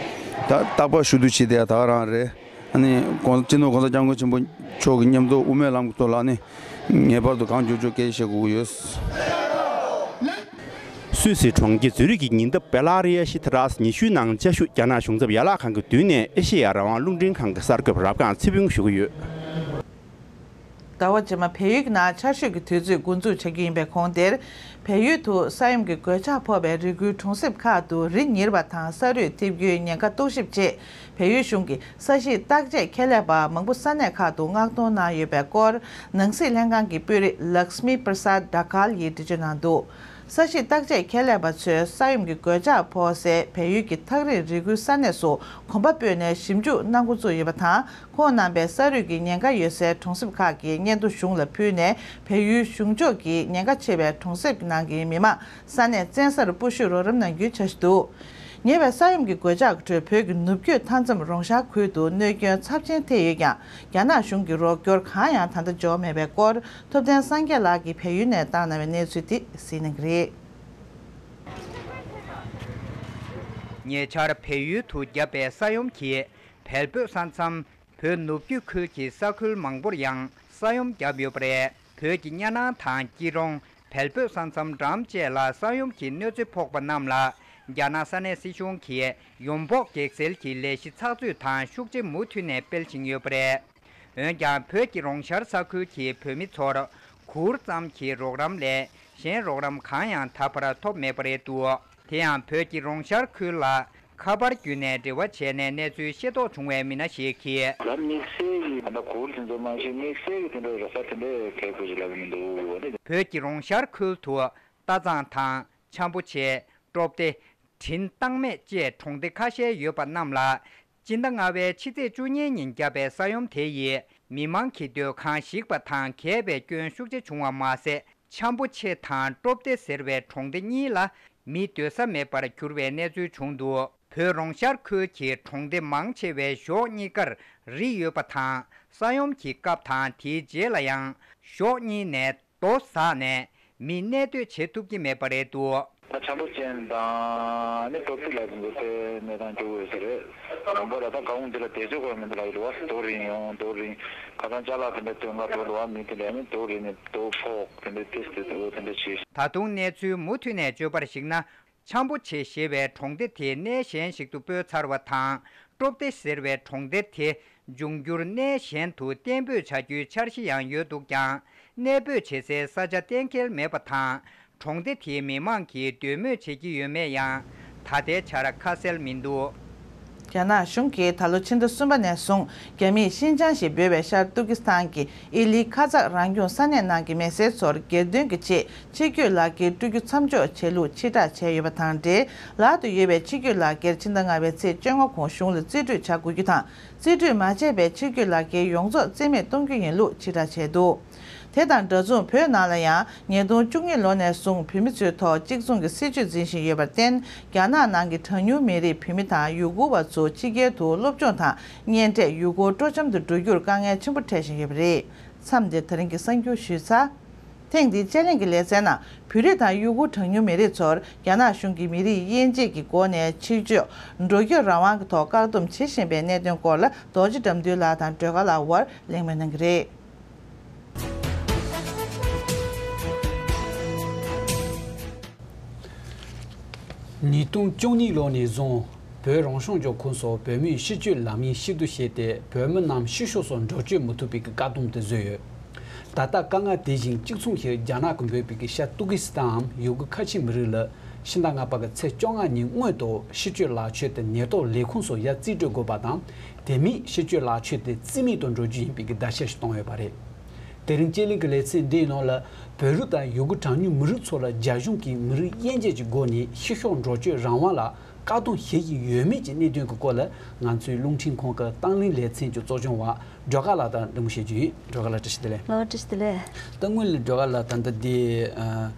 ད་རྟག་པར་ཞུ་གཏུག་བྱེད་བསྡད་ཡ་ད་ག་རང་རེད། ཨ་ནི་༸གོང་ས་སྤྱི་ནོར་༸གོང་ས་༸སྐྱབས་མགོན་ཆེན་པོ་མཆོག་གི་མཉམ་དུ་དབུ་མའི་ལམ་གྱི་ཐོག་ལ་ཨ་ནི་ངེས་པར་དུ་གང་མགྱོགས་མགྱོགས་སྐད་ཆ་བཤད་དགོས་ཀྱི་ཡོད། སུད་སི་གྲོང་ཁྱེར་ཛུ་རིག་གི་ཉེ་འདབས་བེ་ལ་རི་ཡ་ཤི་ཐ་རཱས་ཉི་ཤུའི་ནང་བཅའ་བཞུགས་རྒྱ་ནག་གཞུང་ཚབ་ཡན་ལག་ཁང་གི་མདུན་ནས་ཨེ་ཤེ་ཡ་རང་དབང་རླུང་འཕྲིན་ཁང་གི་གསར་འགོད་པ་རབ་སྒང་ཚེ་ཕུན་ཞུ་གི་ཡོད། ཟླ་བ་རྗེས་མ་བལ་ཡུལ་གྱི་ནང་ཆར་ཞོད་ཀྱི་དུས་ཚོད་འགོ་འཛུགས་བྱ་རྒྱུ་ཡིན་པའི་གོང་དེར། བལ་ཡུལ་དུ་ས་ཡོམ་གྱི་གོད་ཆག་ཕོག་པའི་རི་ཁུལ་གྲོང་གསེབ་ཁག་ཏུ་རི་ཉིལ་བ་དང་ས་རུད་འཐིབས་རྒྱུའི་ཉེན་ཁ་རྟོག་ཞིབ་ཆེད། བལ་ཡུལ་གཞུང་གི་ས་གཤིས་བརྟག་དཔྱད་ཁྱད་ལས་པ་མང་པོ་ས་གནས་ཁག་ཏུ་མངགས་གཏོང་གནང་ཡོད་པའི་སྐོར། ནང་སྲིད་ལྷན་ཁང་གི་དཔོན་རིགས་ལགས་མི་པྲ་སཱད་ཌ་ཁཱལ་ཡིས་འགྲེལ་བརྗོད་གནང་འདུག་ས་གཤིས་བརྟག་དཔྱད་ཁྱད་ལས་པ་ཚོས་ས་ཡོམ་གྱི་གོད་ཆག་ཕོག་སའི་བལ་ཡུལ་གྱི་ཐག་རིང་རི་ཁུལ་ས་གནས་སུ་གོམ་པ་སྤོས་ནས་ཞིབ་འཇུག་གནང་འགོ་བཙུགས་ཡོད་པ་དང་། ཁོང་རྣམ་པས་ས་རུད་ཀྱི་ཉེན་ཁ་ཡོད་སའི་གྲོང་གསེབ་ཁག་གི་སྙན་ཐོ་གཞུང་ལ་ཕུལ་ནས། བལ་ཡུལ་གཞུང་ཕྱོགས་ཀྱིས་ཉེན་ཁ་ཆེ་བའི་གྲོང་གསེབ་ནང་གི་མི་མང་ས་གནས་བཙན་སར་སྤོ་བཞུད་རོགས་རམ་གནང་རྒྱུའི་འཆར་གཞི་འདུག་ཉེ་བའི་ས་ཡོམ་གྱི་གོད་ཆག་གི་ཁྲོད་བོད་ཀྱི་ནུབ་རྒྱུད་མཐའ་མཚམས་རོང་ཤར་ཁུལ་དུ་གནོད་སྐྱོན་ཚབས་ཆེན་ཐེབས་ཡོད་ཀྱང་། རྒྱ་ནག་གཞུང་གི་རོགས་སྐྱོར་གང་ཡང་ད་ལྟ་འབྱོར་མེད་པའི་སྐོར། ཐུབ་བསྟན་སངས་རྒྱས་ལགས་ཀྱིས་བལ་ཡུལ་ནས་བཏང་གནང་བའི་གནས་ཚུལ་དེ་གཟིགས་གནང་གི་རེད། ཉེ་ཆར་བལ་ཡུལ་དུ་བརྒྱབ་པའི་ས་ཡོམ་གྱིས་བལ་བོད་ས་མཚམས། བོད་ནུབ་རྒྱུད་ཁུལ་གྱི་ས་ཁུལ་མང་པོར་ཡང་ས་ཡོམ་བརྒྱབ་ཡོད་པ་རེད། བོད་ཀྱི་གཉའ་ནང་དང་སྐྱིད་གྲོང་། བལ་བོད་ས་མཚམས་འགྲམ་བཅས་ལ་ས་ཡོམ་གྱི་གནོད་འཚེ་ཕོག་པ་རྣམས་ལ་རྒྱ་ནག་ས་གནས་སྲིད་གཞུང་གིས་ཡོམ་འབོག་གེགས་སེལ་གྱི་ལས་གཞི་ཚགས་ཚུད་དང་ཤུགས་ཆེ་མུ་མཐུད་ནས་སྤེལ་བཞིན་ཡོད་པ་རེད། འོན་ཀྱང་བོད་ཀྱི་རོང་ཤར་ས་ཁུལ་གྱི་བོད་མི་ཚོར་གུར་ཙམ་གྱི་རོགས་རམ་ལས་གཞན་རོགས་རམ་གང་ཡང་ད་བར་ཐོབ་མེད་པ་རེད་འདུག་དེ་ཡང་བོད་ཀྱི་རོང་ཤར་ཁུལ་ལ་ཁ་པར་བརྒྱུད་ནས་འབྲེལ་བ་བྱས་ནས་གནས་ཚུལ་ཤེས་རྟོགས་བྱུང་བའི་མི་སྣ་ཞིག་གིས། ལ་དམིགས་བསལ་གྱི་ད་ལྟ་གུར་དེ་ཚོ་མ་གཞི་དམིགས་བསལ་གྱི་དེ་འདྲ་རོགས་པ་དེ་འདྲ་གལ་དགོས་ཀྱི་ལབ་ཀྱི་མི་འདུག་ཨ་ནི། བོད་ཀྱི་རོང་ཤར་ཁུལ་དུ་སྟག་ཚང་དང་འཆམ་པོ་ཆེ། གྲོབ་སྡེ། དྲིན་བཏང་མེད་བཅས་གྲོང་སྡེ་ཁ་ཤས་ཡོད་པ་རྣམས་ལ། སྤྱི་ཟླ་ལྔ་པའི་ཕྱི་ཚེས་བཅུ་གཉིས་ཉིན་བརྒྱབ་པའི་ས་ཡོམ་དེ་ཡིས་མི་མང་གི་སྡོད་ཁང་ཞིག་པ་དང་གས་པའི་སྐྱོན་ཤུགས་ཆེ་བྱུང་བ་མ་ཟད། འཆམ་པོ་ཆེ་དང་གྲོབ་སྡེ་ཟེར་བའི་གྲོང་སྡེ་གཉིས་ལ་མི་སྡོད་ས་མེད་པར་གྱུར་བའི་གནས་ཚུལ་བྱུང་འདུག་བོད་རོང་ཤར་ཁུལ་གྱི་གྲོང་སྡེ་མང་ཆེ་བའི་གཞོགས་གཉིས་ཀར་རི་ཡོད་པ་དང་། ས་ཡོམ་གྱི་སྐབས་དང་དེའི་རྗེས་ལ་ཡང་གཞོགས་གཉིས་ནས་རྡོ་ཟགས་ནས་མི་གནས་སྡོད་བྱེད་ཐུབ་ཀྱི་མེད་པ་རེད་འདུག་ད་འཆམ་པོ་ཅན་དང་ནི་གྲོབ་སྡེ་ལ་འགོ་དེ་གནས་སྟངས་སྐྱོ་བོ་ཡོད་ས་རེད། མང་པོ་ལ་ད་ག་འོང་འདི་ལ་བསྡད་ཆོག་གི་མི་འདུག་ལ་ཡོད་རེད་བ། རྡོ་རིང་ཡོང་རྡོ་རིང་ཁ་སང་ཅ་ལག་དེ་འདྲ་སྟོན་ག་འགྲོ་འདུག་བ། མི་དེ་འདྲ་ནི་རྡོ་རིང་ནས་རྡོ་ཕོག་དེ་འདྲ་ཏིས་ཏིས་འོ་དེ་འདྲ་བྱས། ད་དུང་གནས་ཚུལ་མུ་མཐུད་ནས་བརྗོད་པར་གཞིགས་ན། འཆམ་པོ་ཆེ་ཞེས་པའི་གྲོང་སྡེ་དེ་གནས་གཞན་ཞིག་ཏུ་སྤོས་ཚར་བ་དང་། གྲོབ་སྡེ་ཟེར་བའི་གྲོང་སྡེ་དེ་འབྱུང་འགྱུར་གནས་གཞན་དུ་གཏན་སྤོས་བྱ་རྒྱུའི་འཆར་གཞི་ཡང་ཡོད་འདུག་ཀྱང་། གནས་སྤོས་བྱེད་སའི་ས་ཆ་གཏན་འཁེལ་མེད་པ་དང་། གྲོང་སྡེ་དེའི་མི་མང་གིས་འདོད་མོས་བྱེད་ཀྱི་ཡོད་མེད་ཡང་ད་ལྟའི་ཆར་ཁ་གསལ་མི་འདུག་རྒྱ་ནག་གཞུང་གིས་ད་ལོ་ཕྱི་ཟླ་གསུམ་པ་ནས་བཟུང་རྒྱ་མིས་ཤིན་ཅང་ཞེས་འབོད་པའི་ཤར་ཏུར་ཀི་སི་ཐན་གྱི་ཨི་ལི་ཁ་ཛག་རང་སྐྱོང་ས་གནས་ནང་གི་མི་སེར་ཚོར་སྒེར་དོན་གྱི་ཆེད་ཕྱིར་སྐྱོད་ལག་འཁྱེར་སྤྲོད་རྒྱུ་མཚམས་འཇོག་བྱས་ལུགས་ཕྱིར་བསྒྲགས་བྱས་ཡོད་པ་དང་འབྲེལ། ལག་ཏུ་ཡོད་པའི་ཕྱིར་སྐྱོད་ལག་འཁྱེར་ཕྱི་ཟླ་ལྔ་པའི་ཚེས་བཅོ་ལྔ་གོང་གཞུང་ལ་རྩིས་སྤྲོད་བྱ་དགོས་རྒྱུ་དང་། རྩིས་སྤྲོད་མ་བྱས་པའི་ཕྱིར་སྐྱོད་ལག་འཁྱེར་ཡོངས་རྫོགས་རྩིས་མེད་གཏོང་རྒྱུ་ཡིན་ལུགས་ཕྱིར་བསྒྲགས་བྱས་འདུག་དེ་དང་འདྲ་མཚུངས་བོད་ནང་ལ་ཡང་ཉིས་སྟོང་བཅུ་གཉིས་ལོ་ནས་བཟུང་བོད་མི་ཚོའི་ཐོག་གཅིག་མཚུངས་ཀྱི་སྲིད་བྱུས་འཛིན་བཞིན་ཡོད་པར་བརྟེན། རྒྱ་ནག་ནང་གི་གྲངས་ཉུང་མི་རིགས་བོད་མི་དང་ཡུ་གུར་བ་ཚོ་ཕྱི་རྒྱལ་དུ་སློབ་སྦྱོང་དང་གཉེན་འཕྲད་ཡུལ་སྐོར་སྤྲོ་འཆམ་དུ་འགྲོ་རྒྱུར་དཀའ་ངལ་ཆེན་པོ་འཕྲད་བཞིན་ཡོད་པ་རེད། མཚམས་འདིར་ད་རིང་གི་གསར་འགྱུར་ཞུས་ཚར། ཐེངས་འདིའི་དཔྱད་གླེང་གི་ལེ་ཚན་ནང་བོད་རིགས་དང་ཡུ་གུར་གྲངས་ཉུང་མི་རིགས་ཚོར་རྒྱ་ནག་གཞུང་གིས་མི་རིགས་དབྱེ་འབྱེད་ཀྱི་སྒོ་ནས་ཕྱིར་བསྐྱོད་འགྲོ་སྐྱོད་རང་དབང་གི་ཐོག་བཀག་སྡོམ་བྱེད་བཞིན་པའི་གནད་དོན་སྐོར་ལ་རྡོ་རྗེ་དགྲ་འདུལ་ལགས་དང་སྒྲོལ་དཀར་ལགས་དབར་གླེང་མོལ་གནང་གི་རེད། ཉིས་སྟོང་བཅུ་གཉིས་ལོ་ནས་བཟུང་བོད་རང་སྐྱོང་ལྗོངས་ཁོངས་སུ་བོད་མིའི་སྤྱི་སྤྱོད་ལམ་ཡིག་ཕྱིར་བསྡུ་བྱས་ཏེ་བོད་མི་རྣམས་ཕྱི་ཕྱོགས་སུ་འགྲོ་སྐྱོད་མི་ཐུབ་པའི་བཀག་སྡོམ་དེ་བཟོས་ཡོད། ད་ལྟ་དཀའ་ངལ་དེ་བཞིན་གཅིག་མཚུངས་ཤིག་རྒྱ་ནག་གིས་འབོད་པའི་གི་ཤར་ཏུར་ཀི་སི་ཐན་འམ་ཡུ་གུར་ཁ་ཆེ་མི་རིགས་ལ་ཕྱི་ཟླ་ལྔ་པ་གི་ཚེས་བཅོ་ལྔ་ཉིན་སྔོན་དུ་ཕྱི་སྐྱོད་ལག་ཁྱེར་དེ་ཉེན་རྟོག་ལས་ཁུངས་སུ་ཡར་རྩིས་སྤྲོད་དགོས་པ་དང་། དེ་མིན་ཕྱི་སྐྱོད་ལག་ཁྱེར་དེ་རྩིས་མེད་དུ་འགྲོ་རྒྱུ་ཡིན་པའི་གི་བརྡ་ཆད་ཞིག་བཏང་ཡོད་པ་རེད། དེ་རིང་སྤྱི་གླིང་གི་ལེ་ཚན་འདིའི་ནང་ལ་བོད་རིགས་དང་ཡུ་གུར་གྲངས་ཉུང་མི་རིགས་ཚོ་ལ་རྒྱ་གཞུང་གིས་མི་རིགས་དབྱེ་འབྱེད་ཀྱི་སྒོ་ནས་ཕྱི་ཕྱོགས་འགྲོ་སྐྱོད་རང་དབང་ལ་བཀག་སྡོམ་བྱེད་ཀྱི་ཡོད་མེད་ཀྱི་གནད་དོན་གྱི་སྐོར་ལ་ང་ཚོའི་རླུང་འཕྲིན་ཁང་གི་བཏང་གླེང་ལེ་ཚན་གྱི་གཙོ་སྐྱོང་བ་སྒྲོལ་དཀར་ལགས་དང་འདྲི་མོ་བྱེད་རྒྱུ་ཡིན། སྒྲོལ་དཀར་ལགས་བཀྲ་ཤིས་བདེ་ལེགས། ལགས་བཀྲ་ཤིས་བདེ་ལེགས། ད་སྔོན་ལ་སྒྲོལ་དཀར་ལགས་ད་ལྟ་འདི་ཨ་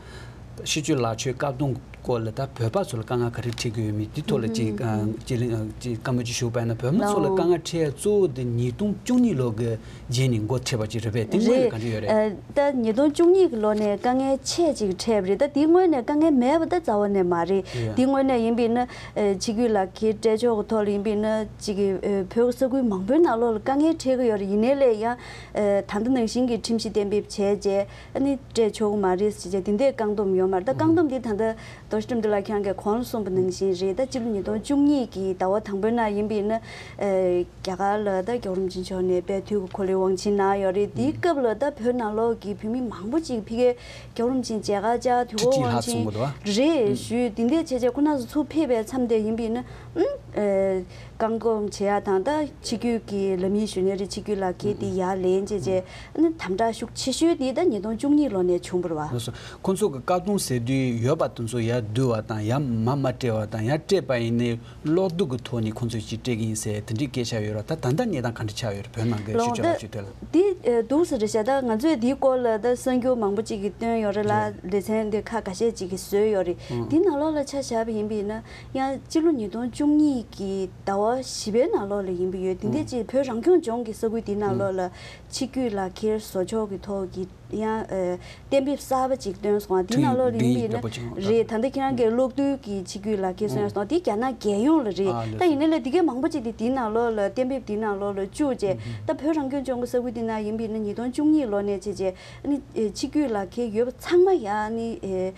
ཕྱི་སྐྱོད་ལག་ཁྱེར་བཀག་སྡོམ་སྐོར་ལ་ད་བོད་པ་ཚོ་ལ་དཀའ་ངལ་ག་རེ་འཕྲད་ཀྱི་ཡོད་མེད་འདི་ཐོག་ལ་ཅིག་ཨ་ཅིག་ལན་ཨ་ཅིག་བཀའ་མོལ་ཅིག་ཞུ་བ་ཡིན་ན། བོད་མི་ཚོ་ལ་དཀའ་ངལ་འཕྲད་ཡ་གཙོ་བོ་དེ་ཉིས་སྟོང་བཅུ་གཉིས་ལོ་གི་རྗེས་ནས་འགོ་ཁྲིད་པ་ཅིག་རེད་པས། དེ་སྔོན་ལ་རེད། ག་འདྲ་ཡོད་རེད། ཨ་ད་ཉིས་སྟོང་བཅུ་གཉིས་ཀྱི་ལོ་ནས་དཀའ་ངལ་ཆེ་ཅིག་འཕྲད་པ་རེད། ད་དེའི་སྔོན་ནས་དཀའ་ངལ་མེད་པ་ད་རྩ་བ་ནས་མ་རེད། ཡ། དེའི་སྔོན་ནས་ཡིན་པས་ན་ཨ་ཕྱི་སྐྱོད་ལག་ཁྱེར་སྤྲད་ཕྱོགས་ཀྱི་ཐོག་ལ་ཡིན་པས་ན་ཅིག་གི་ཨ་བོད་ཀྱི་ས་ཁུལ་མང་པོའི་ནང་ལོགས་ལ་དཀའ་ངལ་འཕྲད་ཀྱི་ཡོད་རེད། ཡིན་ནའི་ལས་ཡང་ཨ་ད་ལྟ་ནང་བཞིན་གྱི་ཁྲིམས་གཞི་གཏན་འབེབས་བྱས་རྗེས་ཨ་ནི་སྤྲད་ཆོག་གི་མ་རེད་ཟེར་བྱས་དེ་འདྲའི་བཀག་སྡོམ་ཡོད་མ་རེད། ད་བཀག་སྡོམ་འདི་ད་ལྟ་རྡོ་རྗེ་ཁྲིམས་འདི་ལ་ཁྱེད་རང་གིས་གོང་ལ་གསུངས་པ་ནང་བཞིན་རེད། ད་སྤྱི་ལོ་ཉིས་སྟོང་བཅུ་གཉིས་ཀྱི་ཟླ་བ་དང་པོའི་ནང་ཡིན་པས་ན་ཨ་རྒྱ་གར་ལ་ད་རྒྱལ་བ་རིན་པོ་ཆེ་མཆོག་ནས་དཔལ་དུས་ཀྱི་འཁོར་ལོའི་དབང་ཆེན་གནང་ཡོད་རེད། དེའི་སྐབས་ལ་ད་བོད་ནང་ལོགས་ཀྱི་བོད་མི་མང་པོ་ཅིག་ཕ་གིར་རྒྱལ་བ་རིན་པོ་ཆེ་མཇལ་ཁ་བཅར་དུས་ཁྲི་འཁོར་ཁྲི་དབང་ལྷག་ཆེན་གསུང་གི་འདུག་བ། རེད་ཞུས། དེ་འདྲས་བྱས་བྱས་ཁོ་རང་ཚོ་ཚུར་ཕེབས་པའི་མཚམས་དེ་ཡིན་པས་ན་ཨུམ་ཨ་བཀག་སྡོམ་བྱེད་ཡ་དང་ད་ཕྱི་སྐྱོད་ཀྱི་ལམ་ཡིག་ཞུ་ནའི་རེད། ཕྱི་སྐྱོད་ལག་ཁྱེར་དེ་ཡར་ལེན་བྱས་བྱས་ཨ་ནི་དམ་དྲག་ཤུགས་ཆེ་ཤོས་དེ་ད་ཉིས་སྟོང་བཅུ་གཉིས་ལོ་ནས་བྱུང་བ་རེད་བ། ལགས་སོ། ཁོང་ཚོ་གི་བཀག་སྡོམ་ཟེར་དུས་ཡོད་པ་དེ་ཚོ་ཡར་བསྡུ་བ་དང་ཡར་མར་མ་སྤྲད་པ་དང་ཡར་སྤྲད་པ་ཡིན་ནའི་གློག་རྡུལ་གྱི་ཐོག་ནས་ཁོང་ཚོས་ཅིག་སྤྲད་ཀྱི་ཡིན་ཟེར་དེ་འདྲའི་སྐད་ཆ་ཡོད་ར། ད་ད་ལྟ་གནས་སྟངས་ག་འདྲ་ཆགས་ཡོད་རེད། བོད་ནང་གི་ལགས་ཕྱི་ཕྱོགས་ལ་ད་ཕྱི་ཐོག་ལ། འདི་ཨ་འདུག་ཟེར་རེད་ཤག་ད་ང་ཚོས་འདིའི་སྐོར་ལ་ད་གསར་འགྱུར་མང་པོ་ཅིག་གི་བཏོན་ཡོད་རེད་ལ། རེད། ལེ་ཚན་འདི་ཁག་འགའ་ཤས་ཅིག་གིས་བཟོས་ཡོད་རེད། ཨང་། འདི་ནང་ལོགས་ལ་ཆ་བཞག་པ་ཡིན་པས་ན་ཡང་སྤྱི་ལོ་ཉིས་སྟོང་བཅུ་གཉིས་ཀྱི་ཟླ་བ་བཞི་པའི་ནང་ལོགས་ལ་ཡིན་པ་ཡོད། དེ་འདྲ་ཨང་། ཅིག་བོད་རང་སྐྱོང་ལྗོངས་ཀྱི་ས་ཁུལ་འདི་ནང་ཨང་། ལོགས་ལ་ཕྱི་སྐྱོད་ལག་ཁྱེར་བཟོ་ཕྱོགས་ཀྱི་ཐོག་གི་ཡང་ཨ་གཏན་འབེབས་གསར་པ་ཅིག་བཏོན་སོང་བ། དེའི་ཁྲིམས་ནང་ལོགས་ལ་ཡིན་པས་ན་ཡིག་ཡོད་པ་ཅིག་རེད། ད་ལྟ་ཁྱེད་རང་གིས་གློག་རྡུལ་གྱི་ཕྱི་སྐྱོད་ལག་ཁྱེར་གསུངས་ཡོད་སོང་། དེ་རྒྱ་ནག་རྒྱལ་ཡོངས་ལ་རེད། ཨ་ལགས་ད་ཡིན་ནའི་ལས་དེ་གའི་མང་པོ་ཅིག་དེ་དེའི་ནང་ལོགས་ལ་གཏན་འབེབས་དེའི་ནང་ལོགས་ལ་བཅུག་བྱས། ཨ་ད་བོད་རང་སྐྱོང་ལྗོངས་ཀྱི་ས་ཁུལ་དེ་ནང་ཡིན་པས་ན་ཉིས་སྟོང་བཅུ་གཉིས་ལོ་ནས་བྱས་བྱས་ཨ་ནི་ཨེ་ཕྱི་སྐྱོད་ལག་ཁྱེར་ཡོད་པ་ཚང་མ་ཡང་ཨ་ནི་ཨེ་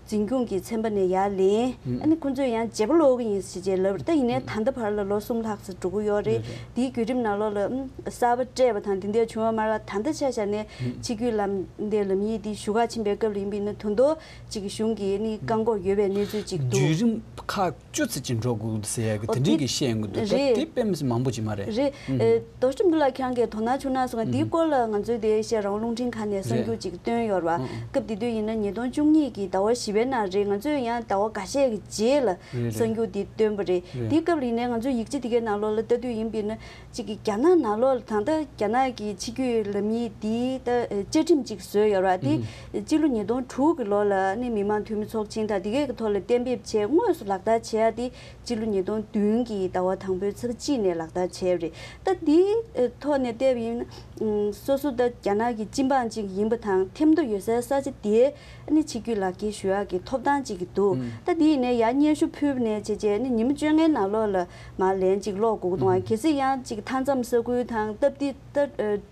འཛིན་སྐྱོང་གི་ཚན་པ་ནས་ཡར་ལེན། ཨ་ཨ་ནི་ཁོང་ཚོས་ཡང་བརྗེ་པོ་ལོག་གི་ཡིན་ཟེར་བྱས་ལབ་རེད། ད་ཡིན་ནའི་ཨ་ད་ལྟ་བར་ལ་ལོ་གསུམ་ལྷག་ཙམ་འགྲོ་གི་ཡོད་རེད། རེད་རེད། དེའི་བརྒྱུད་རིམ་ནང་ལོགས་ལ་ཨ་གསར་པ་སྤྲད་པ་དང་དེ་འདྲ་བྱུང་བ་མ་རེད། ད་ལྟ་ཆ་བཞག་ནས་ཨ་ཕྱི་སྐྱོད་ལམ་འདི་ལམ་ཡིག་འདི་ཞུ་ག་ཕྱིན་པའི་སྐབས་ལ་ཡིན་པས་ན་ད་དུང་ཅིག་གཞུང་གིས་ནི་བཀག་འགོག་ཡོད་པའི་གནས་ཚུལ་ཅིག་འདུག་བརྒྱུད་རིམ་ཁག་བཅུ་ཙམ་ཅིག་འགྲོ་དགོས་འདུག་ཟེར་ཡ་གི་དེ་འདྲའི་གི་བཤད་ཡོང་གི་འདུག་ད་རེད། དེ་དཔེ་མི་སྲིད་མང་པོ་ཅིག་མ་རེད། རེད། ཨུ་ཨེ་རྡོ་རྗེ་ཁྲིམས་འདི་ལ་ཁྱེད་རང་གིས་དོ་སྣང་བྱུང་ན་སོང་། འདིའི་ཨུ་སྐོར་ལ་ང་ཚོའི་དེ་ཤེས་རང་དབང་རླུང་འཕྲིན་ཁང་ནས་གསར་འགྱུར་ཅིག་བཏོན་ཡོད་རེད་བ། ཨུ་ཨུ། སྐབས་དེ་དུས་ཡིན་ན་ཉིས་སྟོང་བཅུ་གཉིས་ཀྱི་ཟླ་བ་བཞི་པའི་ནང་རེད། ང་ཚོས་ཡང་ཟླ་བ་འགའ་ཤས་ཀྱི་རྗེས་ལ་རེད་རེད། གསར་འགྱུར་འདི་བཏོན་པ་རེད། རེད། དེའི་སྐབས་ལ་ཡིན་ནའི་ང་ཚོ་ཡིག་ཆ་དེ་གའི་ནང་ལོགས་ལ་ལྟ་དུས་ཡིན་པས་ན་གཅིག་གི་རྒྱ་ནག་ནང་ལོགས་ལ་ད་ལྟ་རྒྱ་ནག་གི་ཕྱི་སྐྱོད་ལམ་ཡིག་འདིའི་ད་ཨེ་བཅའ་ཁྲིམས་ཅིག་བཟོས་ཡོད་རེད་བ། དེ་ཨུ་ཨུ། སྤྱི་ལོ་ཉིས་སྟོང་དྲུག་གི་ལོ་ལ་ནི་མི་དམངས་འཐུས་མི་ཚོགས་ཆེན་དང་དེ་གའི་གི་ཐོག་ལ་གཏན་འབེབས་བྱས་དངོས་སུ་ལག་བསྟར་བྱེད་ཡ་དེ་སྤྱི་ལོ་ཉིས་སྟོང་བདུན་གྱི་ཟླ་བ་དང་པོའི་ཚེས་གཅིག་ནས་ལག་བསྟར་བྱས་རེད། ད་འདིའི་ཐོག་ནས་བལྟས་པ་ཡིན་ན་སོ་སོ་ད་རྒྱ་ནག་གི་སྤྱི་འབངས་ཅིག་ཡིན་པ་དང་ཐེམ་ཐོ་ཡོད་སའི་ས་ཆ་དེའི་ནི་ཕྱི་སྐྱོད་ལག་ཁྱེར་ཞུ་ཡག་གི་ཐོབ་ཐང་ཅིག་གི་འདུག་ཨུ། ད་འདི་ཡིན་ནའི་ཡར་སྙན་ཞུ་ཕུལ་བ་ནས་བྱས་བྱས་ནི་ཉི་མ་བཅོ་ལྔའི་ནང་ལོགས་ལ་མར་ལན་ཅིག་སློག་དགོས་ཀྱི་འདུག་ཨུ། གལ་སྲིད་ཡང་ཅིག་མཐའ་མཚམས་ས་ཁུལ་དང་སྟབས་བདེ་ད་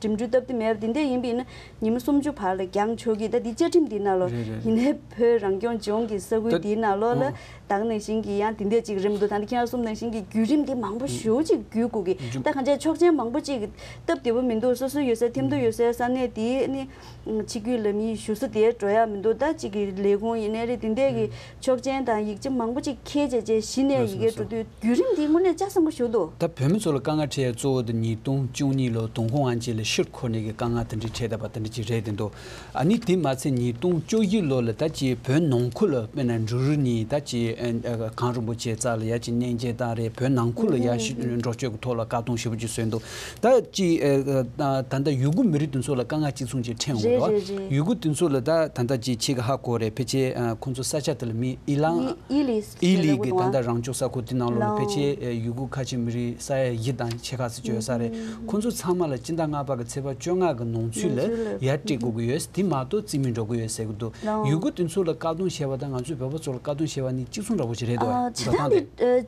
འགྲིམ་འགྲུལ་སྟབས་བདེ་མེད་པ་དེ་འདྲ་ཡིན་པ་ཡིན་ན་ཉི་མ་སུམ་ཅུ་བར་ལ་འགྱངས་ཆོག་གི། ད་འདི་བཅའ་ཁྲིམས་འདི་ནང་ལོགས་རེད་རེད། ཡིན་ནའི་བོད་རང་སྐྱོང་ལྗོངས་ཀྱི་ས་ཁུལ་ད་འདིའི་ནང་ལོགས་ལ། ཨོ། ད་ག་ནང་བཞིན་གྱི་ཡང་དེ་འདྲས་ཅིག་རེད་མི་འདུག་ད་ནི་ཁྱེད་རང་གསུངས་ནང་བཞིན་གྱི་བརྒྱུད་རིམ་འདི་མང་པོ་ཞེ་པོ་ཅིག་བརྒྱུད་དགོས་ཀྱི། ད་གང་ཅི་ཆོག་མཆན་མང་པོ་ཅིག་སྟབས་བདེ་པོ་མི་འདུག་སོ་སོ་ཡོད་སའི་ཐེམ་ཐོ་ཡོད་སའི་ས་གནས་དེའི་ནི་ཕྱི་སྐྱོད་ལམ་ཡིག་ཞུ་ས་དེ་འགྲོ་ཡག་མི་འདུག་ད་ཅིག་གི་ལས་ཁུངས་ཡིན་ནའི་རེད། དེ་འདྲས་ཀྱི་ཆོག་མཆན་དང་ཡིག་ཆ་མང་པོ་ཅིག་འཁྱེར་བྱས་བྱས་གཞི་ནས་ཡི་གེ་འགྲོ་དུས་བརྒྱུད་རིམ་འདི་དངོས་གནས་ལྕགས་ཟམ་པོ་ཞིག་འདུག་ད་བོད་མི་ཚོ་ལ་དཀའ་ངལ་འཕྲད་ཡག་གཙོ་བོ་དེ་ཉིས་སྟོང་བཅུ་གཉིས་ལོ་དུང་ཁོང་དབང་ཆེན་ལ་ཕྱིར་འཁོར་ནས་ཀྱི་དཀའ་ངལ་དེ་འདྲས་འཕྲད་བསྡད་པ་དེ་འདྲས་ཅིག་རེད་དེ་འདུག་ཨ་ནི་དེ་མ་ཚད་ཉིས་སྟོང་བཅུ་བཞི་ལོ་ལ་ད་ཅིག་བོད་ནང་ཁུལ་ལ་དཔེར་ན་འབྲུ་རིགས་ནི་ད་ཅིག་ཨ་གངས་རིན་པོ་ཆེ་རྩ་ལ་ཡ་ཅིག་གནས་མཇལ་བཏང་རེད། བོད་ནང་ཁུལ་ལ་ཡ་ཞིག་འགྲོ་སྐྱོད་ཀྱི་ཐོག་ལ་བཀག་སྡོམ་ཞེ་པོ་ཅིག་བཟོས་འདུག་ད་ཅིག་ཨ་ད་ལྟ་ཡུ་གུར་མི་རིགས་དེ་ཚོ་ལ་དཀའ་ངལ་གཅིག་མཚུངས་ཅིག་འཕྲད་འོང་གི་རེད། རེད་རེད། ཡུ་གུར་དེ་ཚོ་ལ་ད་ད་ལྟ་ཅིག་ཁྱེད་ཀྱི་ཧ་གོ་རེད། ཕལ་ཆེར་ཨ་ཁོང་ཚོ་ས་ཆ་དེ་ལ་མི་ཨི་ལང་ཨི་ལི་ཨི་ལི་གི་ད་ལྟ་རང་སྐྱོང་ས་ཁུལ་དེ་ནང་ལོགས་ལ་ཕལ་ཆེར་ཡུ་གུར་ཁ་ཆེ་མི་རིགས་ས་ཡ་བཞི་དང་ཕྱེད་ཀ་ཙམ་ཅིག་ཡོད་ས་རེད། ཁོང་ཚོ་ཚང་མ་ལ་སྤྱི་ཟླ་ལྔ་པ་གི་ཚེས་པ་བཅོ་ལྔ་གི་ནང་ཚུད་ལ་ཡར་སྤྲད་དགོས་ཀྱི་ཡོད། དེ་མ་གཏོགས་རྩིས་མེད་འགྲོ་གི་ཡོད་ཟེར་གྱི་འདུག་ཡུ་གུར་དེ་ཚོ་ལ་བཀག་སྡོམ་བྱས་པ་དང་ང་ཚོའི་བོད་པ་ཚོ་ལ་བཀག་སྡོམ་བྱས་པ་ནི་གཅིག་མཚུངས་འདྲ་པོ་ཞིག་རེད་འདུག་བྱེད་སྟངས་དེ་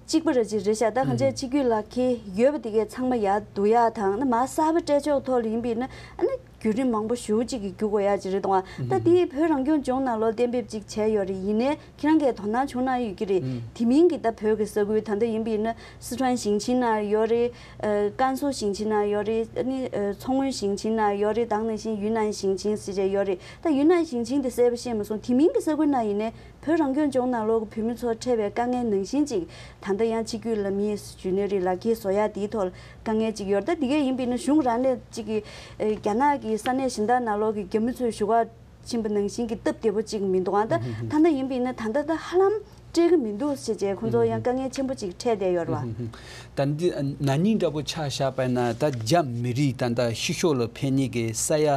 གཅིག་པ་རེད་ཅེས་བྱས། ད་གང་ཅི་ཕྱི་སྐྱོད་ལག་ཁྱེར་ཡོད་པ་དེ་གས་ཚང་མ་ཡར་བསྡུ་ཡག་དང་ན་མར་གསར་པ་སྤྲད་ཕྱོགས་ཐོག་ལ་ཡིན་པས་ན་ཨ་ནི། བརྒྱུད་རིམ་མང་པོ་ཞེ་པོ་ཅིག་གི་བརྒྱུད་དགོས་ཡ་ཅིག་རེད་འདུག་ཨ། ད་དེ་བོད་རང་སྐྱོང་ལྗོངས་ནང་ལོགས་གཏན་འབེབས་ཅིག་བྱས་ཡོད་རེད། ཡིན་ནའི་ཁྱེད་རང་གིས་དོ་སྣང་བྱུང་ན་ཡོད་ཀྱི་རེད། དེ་མིན་གྱི་ད་བོད་ཀྱི་ས་ཁུལ་ད་ལྟ་ཡིན་པ་ཡིན་ན་སི་ཁྲོན་ཞིང་ཆེན་ནང་ཡོད་རེད། ཨ་ཀན་སུའུ་ཞིང་ཆེན་ནང་ཡོད་རེད། ཨ་ནི་ཨ་མཚོ་སྔོན་ཞིང་ཆེན་ནང་ཡོད་རེད། ད་ག་ནང་བཞིན་ཡུན་ནན་ཞིང་ཆེན་ཟེར་བྱས་ཡོད་རེད། ད་ཡུན་ནན་ཞིང་ཆེན་དེ་གསལ་པོ་ཤེས་མ་སོང་། དེ་མིན་གྱི་ས་ཁུལ་ནང་ཡིན་ནའི་བོད་རང་སྐྱོང་ལྗོངས་ནང་ལོགས་ཀྱི་བོད་མི་ཚོར་འཕྲད་པའི་དཀའ་ངལ་ནང་བཞིན་ཅིག་ད་ལྟ་ཡང་ཆིག་སྒྱུར་ལམ་ཡིག་ཞུས་ནའི་རེད། ལག་འཁྱེར་བཟོ་ཡ་དེའི་ཐོག་ལ་དཀའ་ངལ་ཅིག་ཡོད་རེད། ད་དེ་གས་ཡིན་པ་ཡིན་ན་གཞུང་རང་ནས་ཅིག་གི་ཨ་རྒྱ་ནག་གི་ས་གནས་གཞན་དག་ནང་ལོགས་ཀྱི་རྒྱ་མི་ཚོས་བཞུགས་སྒར་ཕྱིན་པ་ནང་བཞིན་གྱི་སྟབས་བདེ་པོ་ཅིག་མི་འདུག་ཨ། ད་ད་ལྟ་ཡིན་པ་ཡིན་ན་ད་ལྟ་ད་ཧ་ལམ་སྤྲད་ཀྱི་མི་འདུག་ཟེར་བྱས་ཁོང་ཚོ་ཡང་དཀའ་ངལ་ཆེན་པོ་ཅིག་འཕྲད་བསྡད་ཡོད་རེད་བ། ད་འདི་ན་ནིང་འདྲ་པོ་ཆ་བཞག་པ་ཡིན་ན་ད་རྒྱ་མི་རིགས་ད་ལྟ་ཕྱི་ཕྱོགས་ལ་ཕེབས་མཁན་གྱི་ས་ཡ་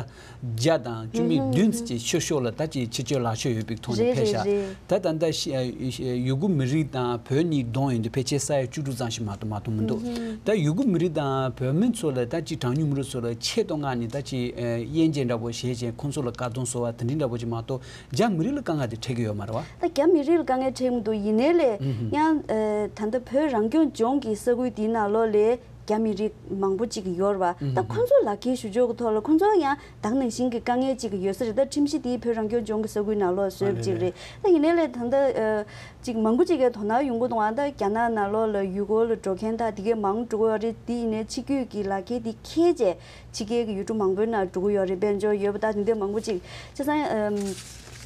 བརྒྱ་དང་བཅུ་མེད་བདུན་ཙམ་ཅིག་ཕྱི་ཕྱོགས་ལ་ད་ཅིག་ཕྱི་སྐྱོད་ལག་ཁྱེར་ཡོད་པའི་ཐོག་ནས་རེད་ཕེབས་རེད་ཤག་རེད། ད་ད་ལྟ་ཤི་ཨ་ཡུ་གུར་མི་རིགས་དང་བོད་གཉིས་བསྡོམས་ཡོང་དུས་ཕལ་ཆེར་ས་ཡ་བཅུ་དྲུག་ཙམ་ཞིག་མ་གཏོགས་མ་གཏོགས་མི་འདུག་ད་ཡུ་གུར་མི་རིགས་དང་བོད་མི་ཚོ་ལ་ད་ཅིག་གྲངས་ཉུང་མི་རིགས་ཚོ་ལ་ཆེད་དུ་མངགས་ནས་ད་ཅིག་ཨ་དབྱེ་འབྱེད་འདྲ་པོ་བྱས་བྱས་ཁོང་ཚོ་ལ་བཀག་སྡོམ་བཟོ་བ་དེ་འདྲའི་འདྲ་པོ་ཅིག་མ་གཏོགས་རྒྱ་མི་རིགས་ལ་དཀའ་ངལ་དེ་འཕྲད་ཀྱི་ཡོད་མ་རེད་བ། ད་རྒྱ་མི་རིགས་ལ་དཀའ་ངལ་འཕྲད་མི་འདུག་ཡིན་ནའི་ལས་ཡང་ཨ་ད་ལྟ་བོད་རང་སྐྱོང་ལྗོངས་ཀྱི་ས་ཁུལ་འདིའི་ནང་ལོགས་ལས་རྒྱ་མི་རིགས་མང་པོ་ཅིག་ཡོད་རེད་བ། ད་ཁོང་ཚོ་ལག་འཁྱེར་ཞུ་ཕྱོགས་ཀྱི་ཐོག་ལ་ཁོང་ཚོ་ཡང་ད་ག་ནང་བཞིན་གྱི་དཀའ་ངལ་ཅིག་ཡོད་ས་རེད། ད་ཁྲིམས་གཞི་དེ་བོད་རང་སྐྱོང་ལྗོངས་ཀྱི་ས་ཁུལ་ནང་ལོགས་བཟོས་པ་ཅིག་རེད། ད་ཡིན་ནའི་ལས་ད་ལྟ་ཨ་ཅིག་མང་པོ་ཅིག་གིས་དོ་སྣང་ཡོང་གི་འདུག་ཨ། ད་རྒྱ་ནག་ནང་ལོགས་ལ་ཡུལ་སྐོར་ལ་འགྲོ་མཁན་ད་དེ་གས་མང་འགྲོ་གི་ཡོད་རེད། དེ་ཡིན་ནའི་ཕྱི་སྐྱོད་ཀྱི་ལག་འཁྱེར་དེ་འཁྱེར་བྱས་ཕྱི་རྒྱལ་གྱི་ཡུལ་གྲུ་མང་པོའི་ནང་འགྲོ་གི་ཡོད་རེད། དཔལ་འབྱོར་ཡོད་པ་ད་དེ་འདྲ་མང་པོ་ཅིག་བྱས་ཙང་ཨམ་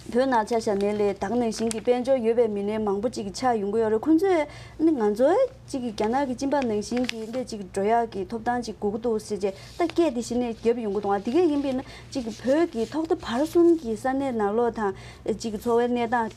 བོད་ནང་ཆ་བཞག་ནའི་ལས་ད་ག་ནང་བཞིན་གྱི་དཔལ་འབྱོར་ཡོད་པའི་མི་སྣ་མང་པོ་ཅིག་ཆགས་ཡོང་གི་ཡོད་རེད། ཁོང་ཚོས་ནི་ང་ཚོའི་གཅིག་གི་རྒྱ་ནག་གི་སྤྱི་པ་ནང་བཞིན་གྱི་འདྲ་གཅིག་འགྲོ་ཡག་གི་ཐོབ་ཐང་ཅིག་དགོས་ཀྱི་འདུག་ཟེར་བྱས་ད་སྐད་དེ་གཞི་ནས་བརྒྱབ་ཡོང་གི་འདུག་ཨ། དེ་གས་ཡིན་པས་ན་གཅིག་གི་བོད་ཀྱི་ཐོག་མཐའ་བར་གསུམ་གྱི་ས་གནས་ནང་ལོགས་དང་གཅིག་གི་འཚོ་བའི་གནས་སྟངས་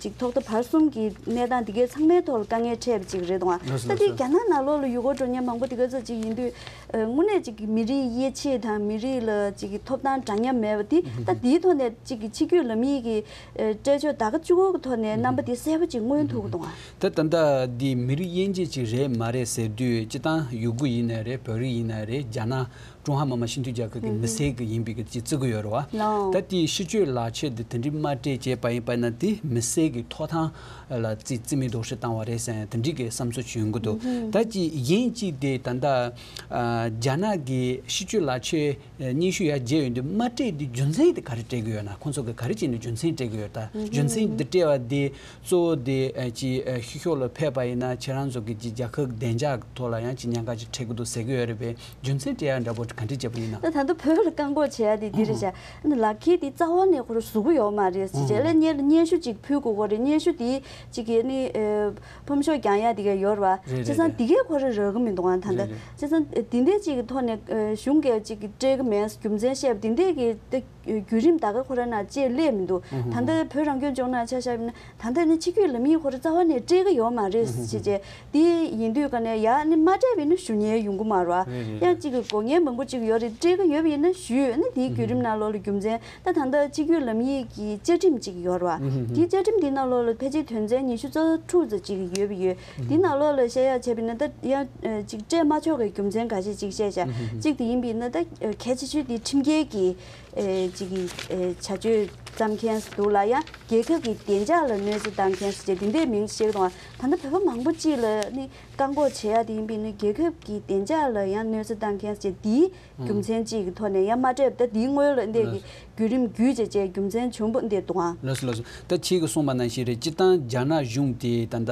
གཅིག་ཐོག་མཐའ་བར་གསུམ་གྱི་གནས་སྟངས་དེ་གས་ཚང་མའི་ཐོག་ལ་དཀའ་ངལ་འཕྲད་པ་ཅིག་རེད་འདུག་ཨ། ལགས་སོ་ད་ལགས་དེ་སོ། རྒྱ་ནག་ནང་ལོགས་ལ་ཡུལ་སྐོར་འགྲོ་མཁན་མང་པོ་དེ་གས་ཚོ་གཅིག་ཡིན་དུས་དངོས་གནས་གཅིག་གི་མི་རིགས་དབྱེ་འབྱེད་དང་མི་རིགས་ལ་གཅིག་གི་ཐོབ་ཐང་འདྲ་མཉམ་མེད་པ་དེ་ད་དེའི་ཐོག་ནས་གཅིག་གི་ཕྱི་སྐྱོད་ལམ་ཡིག་གི་སྤྲད་ཕྱོགས་ད་ག་གཅིག་པོ་གི་ཐོག་ནས་རྣམ་པ་དེ་གསལ་པོ་ཅིག་མངོན་ཐུབ་ཀྱི་འདུག་ཨ། ད་ད་ལྟ་འདི་མི་རིགས་དབྱེ་འབྱེད་ཅིག་རེད་མ་རེད་ཟེར་དུས་སྤྱིར་བཏང་ཡུ་གུར་ཡིན་ནའི་རེད། བོད་རིགས་ཡིན་ནའི་རེད། རྒྱ་ནག་ཀྲུང་ཧྭ་མི་དམངས་སྤྱི་མཐུན་རྒྱལ་ཁབ་ཀྱི་མི་སེར་གྱི་ཡིན་པའི་གི་ཅིག་བརྩི་གི་ཡོད་རེད་བ། ལགས། ད་དེའི་ཕྱི་སྐྱོད་ལག་ཁྱེར་འདི་དེ་འདྲའི་མ་སྤྲད་བྱས་པ་ཡིན་པ་ན་དེ་མི་སེར་གྱི་ཐོབ་ཐང་ལ་རྩིས་རྩིས་མེད་རྡོག་ཧྲིལ་བཏང་བ་རེད་ཟེར་དེ་འདྲའི་གི་བསམ་ཚུལ་བྱུང་གི་འདུག་ད་ཅིག་གཞན་གཅིག་དེ་ད་ལྟ་ཨ་རྒྱ་ནག་གི་ཕྱི་སྐྱོད་ལག་ཁྱེར་སྙན་ཞུ་ཡར་བརྒྱབ་ཡོང་དུས་མ་སྤྲད་དེ་རྒྱུ་མཚན་དེ་ག་རེ་སྤྲད་གི་ཡོད་ན། ཁོང་ཚོ་གི་ག་རེ་བྱས་ནས་རྒྱུ་མཚན་སྤྲད་གི་ཡོད། ད་རྒྱུ་མཚན་འདི་སྤྲད་པ་དེ་གཙོ་བོ་དེ་ཨ་ཅིག་ཨ་ཕྱི་ཕྱོགས་ལ་ཕེབས་པ་ཡིན་ན་ཁྱེད་རང་ཚོ་གི་ཅིག་རྒྱལ་ཁབ་བདེ་འཇགས་ཐོག་ལ་ཡང་ཅིག་ཉེན་ཁ་ཅིག་འཕྲད་གི་འདུག་ཟེར་གི་ཡོད་རེད་པས། རྒྱུ་མཚན་སྤྲད་ཡ་འདྲ་པོ་ག་འདྲ་བྱས་པ་ཡིན་ན། ད་ད་ལྟ་བོད་ལ་བཀག་འགོག་བྱེད་ཡ་དེ་འདི་རེད་ཤག་ཨ་ནི་ལག་ཁྱེར་དེ་རྩ་བ་ནས་ཁོ་རང་བཟོ་གི་ཡོད་མ་རེད་ཟེར་བྱས་ལ་སྙན་སྙན་ཞུ་ཅིག་ཕུལ་དགོས་ཀྱི་རེད། སྙན་ཞུ་དེ་ཅིག་གི་ནི་ཨ་ཕོམ་ཤོག་རྒྱག་ཡ་དེ་ག་ཡོད་རེད་བ། རེད་བྱས་ཙང་རེད་དེ་གས་ཁོ་རང་རག་གི་མི་འདུག་ཨ་ད་ལྟ། རེད་རེད། བྱས་ཙང་དེ་འདྲ་ཅིག་གི་ཐོག་ནས་ཨ་གཞུང་གིས་ཅིག་གི་སྤྲད་གི་མེད་རྒྱུ་མཚན་བཤད་པ་དེ་འདྲ་གི་ད་བརྒྱུད་རིམ་ད་ག་ཁོ་རང་ནང་བཅས་སླེབས་མི་འདུག་ད་ལྟ་བོད་རང་སྐྱོང་ལྗོངས་ནང་ཆ་བཞག་ན། ད་ལྟ་ནི་ཕྱི་སྐྱོད་ལམ་ཡིག་ཁོ་རང་རྩ་བ་ནས་སྤྲད་ཀྱི་ཡོད་མ་རེད་ཟེར་བྱས། དེ་ཡིན་དུས་ཀ་ནས་ཡ་ནི་མ་སྤྲད་པ་ཡིན་ན་ཞུ་མཁན་ཡོང་གི་མ་རེད་བ། རེད་རེད་ཡང་རེད། གཅིག་གི་དགོས་མཁན་མང་པོ་གཅིག་ཡོད་རེད། སྤྲད་ཀྱི་ཡོད་པ་ཡིན་ན་ཞུས་ནི་དེའི་བརྒྱུད་རིམ་ནང་ལོགས་ལ་རྒྱུ་མཚན་ད་ད་ལྟ་ཕྱི་སྐྱོད་ལམ་ཡིག་གི་བཅའ་ཁྲིམས་གཅིག་ཡོད་རེད་བ། དེའི་བཅའ་ཁྲིམས་དེའི་ནང་ལོགས་ལ་ཕལ་ཆེར་དོན་ཚན་ཉི་ཤུ་རྩ་དྲུག་ཙམ་གཅིག་ཡོད་པ་ཡོད། དེའི་ནང་ལོགས་ལ་བཤད་ཡ་བྱས་པ་ཡིན་ན་ད་ཡང་གཅིག་སྤྲད་མ་ཆོག་པའི་རྒྱུ་མཚན་འགའ་ཤས་གཅིག་བཤད་བཞག་གཅིག་དེ་ཡིན་པ་ཡིན་ན་ད་གལ་ཆེ་ཤོས་དེ་ཁྲིམས་འགལ་གྱི་ཨེ་ཅིག་གི་ཨེ་བྱ་སྤྱོད་བརྩམས་མཁན་ཟེར་འདུག་ལ། ཡང་རྒྱལ་ཁབ་ཀྱི་བདེ་འཇགས་ལ་གནོད་འཚེ་བཏང་མཁན་ཟེར་བྱས་དེ་འདྲའི་མིང་བཤད་གི་འདུག་ད་ལྟ་བོད་པ་མང་པོ་ཅིག་ལ་ནི་བཀག་འགོག་བྱེད་ཡ་དེ་ཡིན་པས་ནི་རྒྱལ་ཁབ་ཀྱི་བདེ་འཇགས་ལ་ཡང་གནོད་འཚེ་བཏང་མཁན་ཟེར་བྱས་དེའི་རྒྱུ་མཚན་ཅིག་གི་ཐོག་ནས་ཡང་མ་སྤྲད་པ། ད་དེའི་སྔོན་ལ་འདས་ཀྱི་བརྒྱུད་རིམ་བརྒྱུད་བྱས་བྱས་རྒྱུ་མཚན་བྱུང་བ་འདི་འདུག་ཨང་། ལགས་སོ་ལགས་སོ། ད་ཁྱེད་ཀྱིས་གསུངས་པ་ནང་བཞིན་རེད། སྤྱིར་བཏང་རྒྱ་ནག་གཞུང་དེ་ད་ལྟ་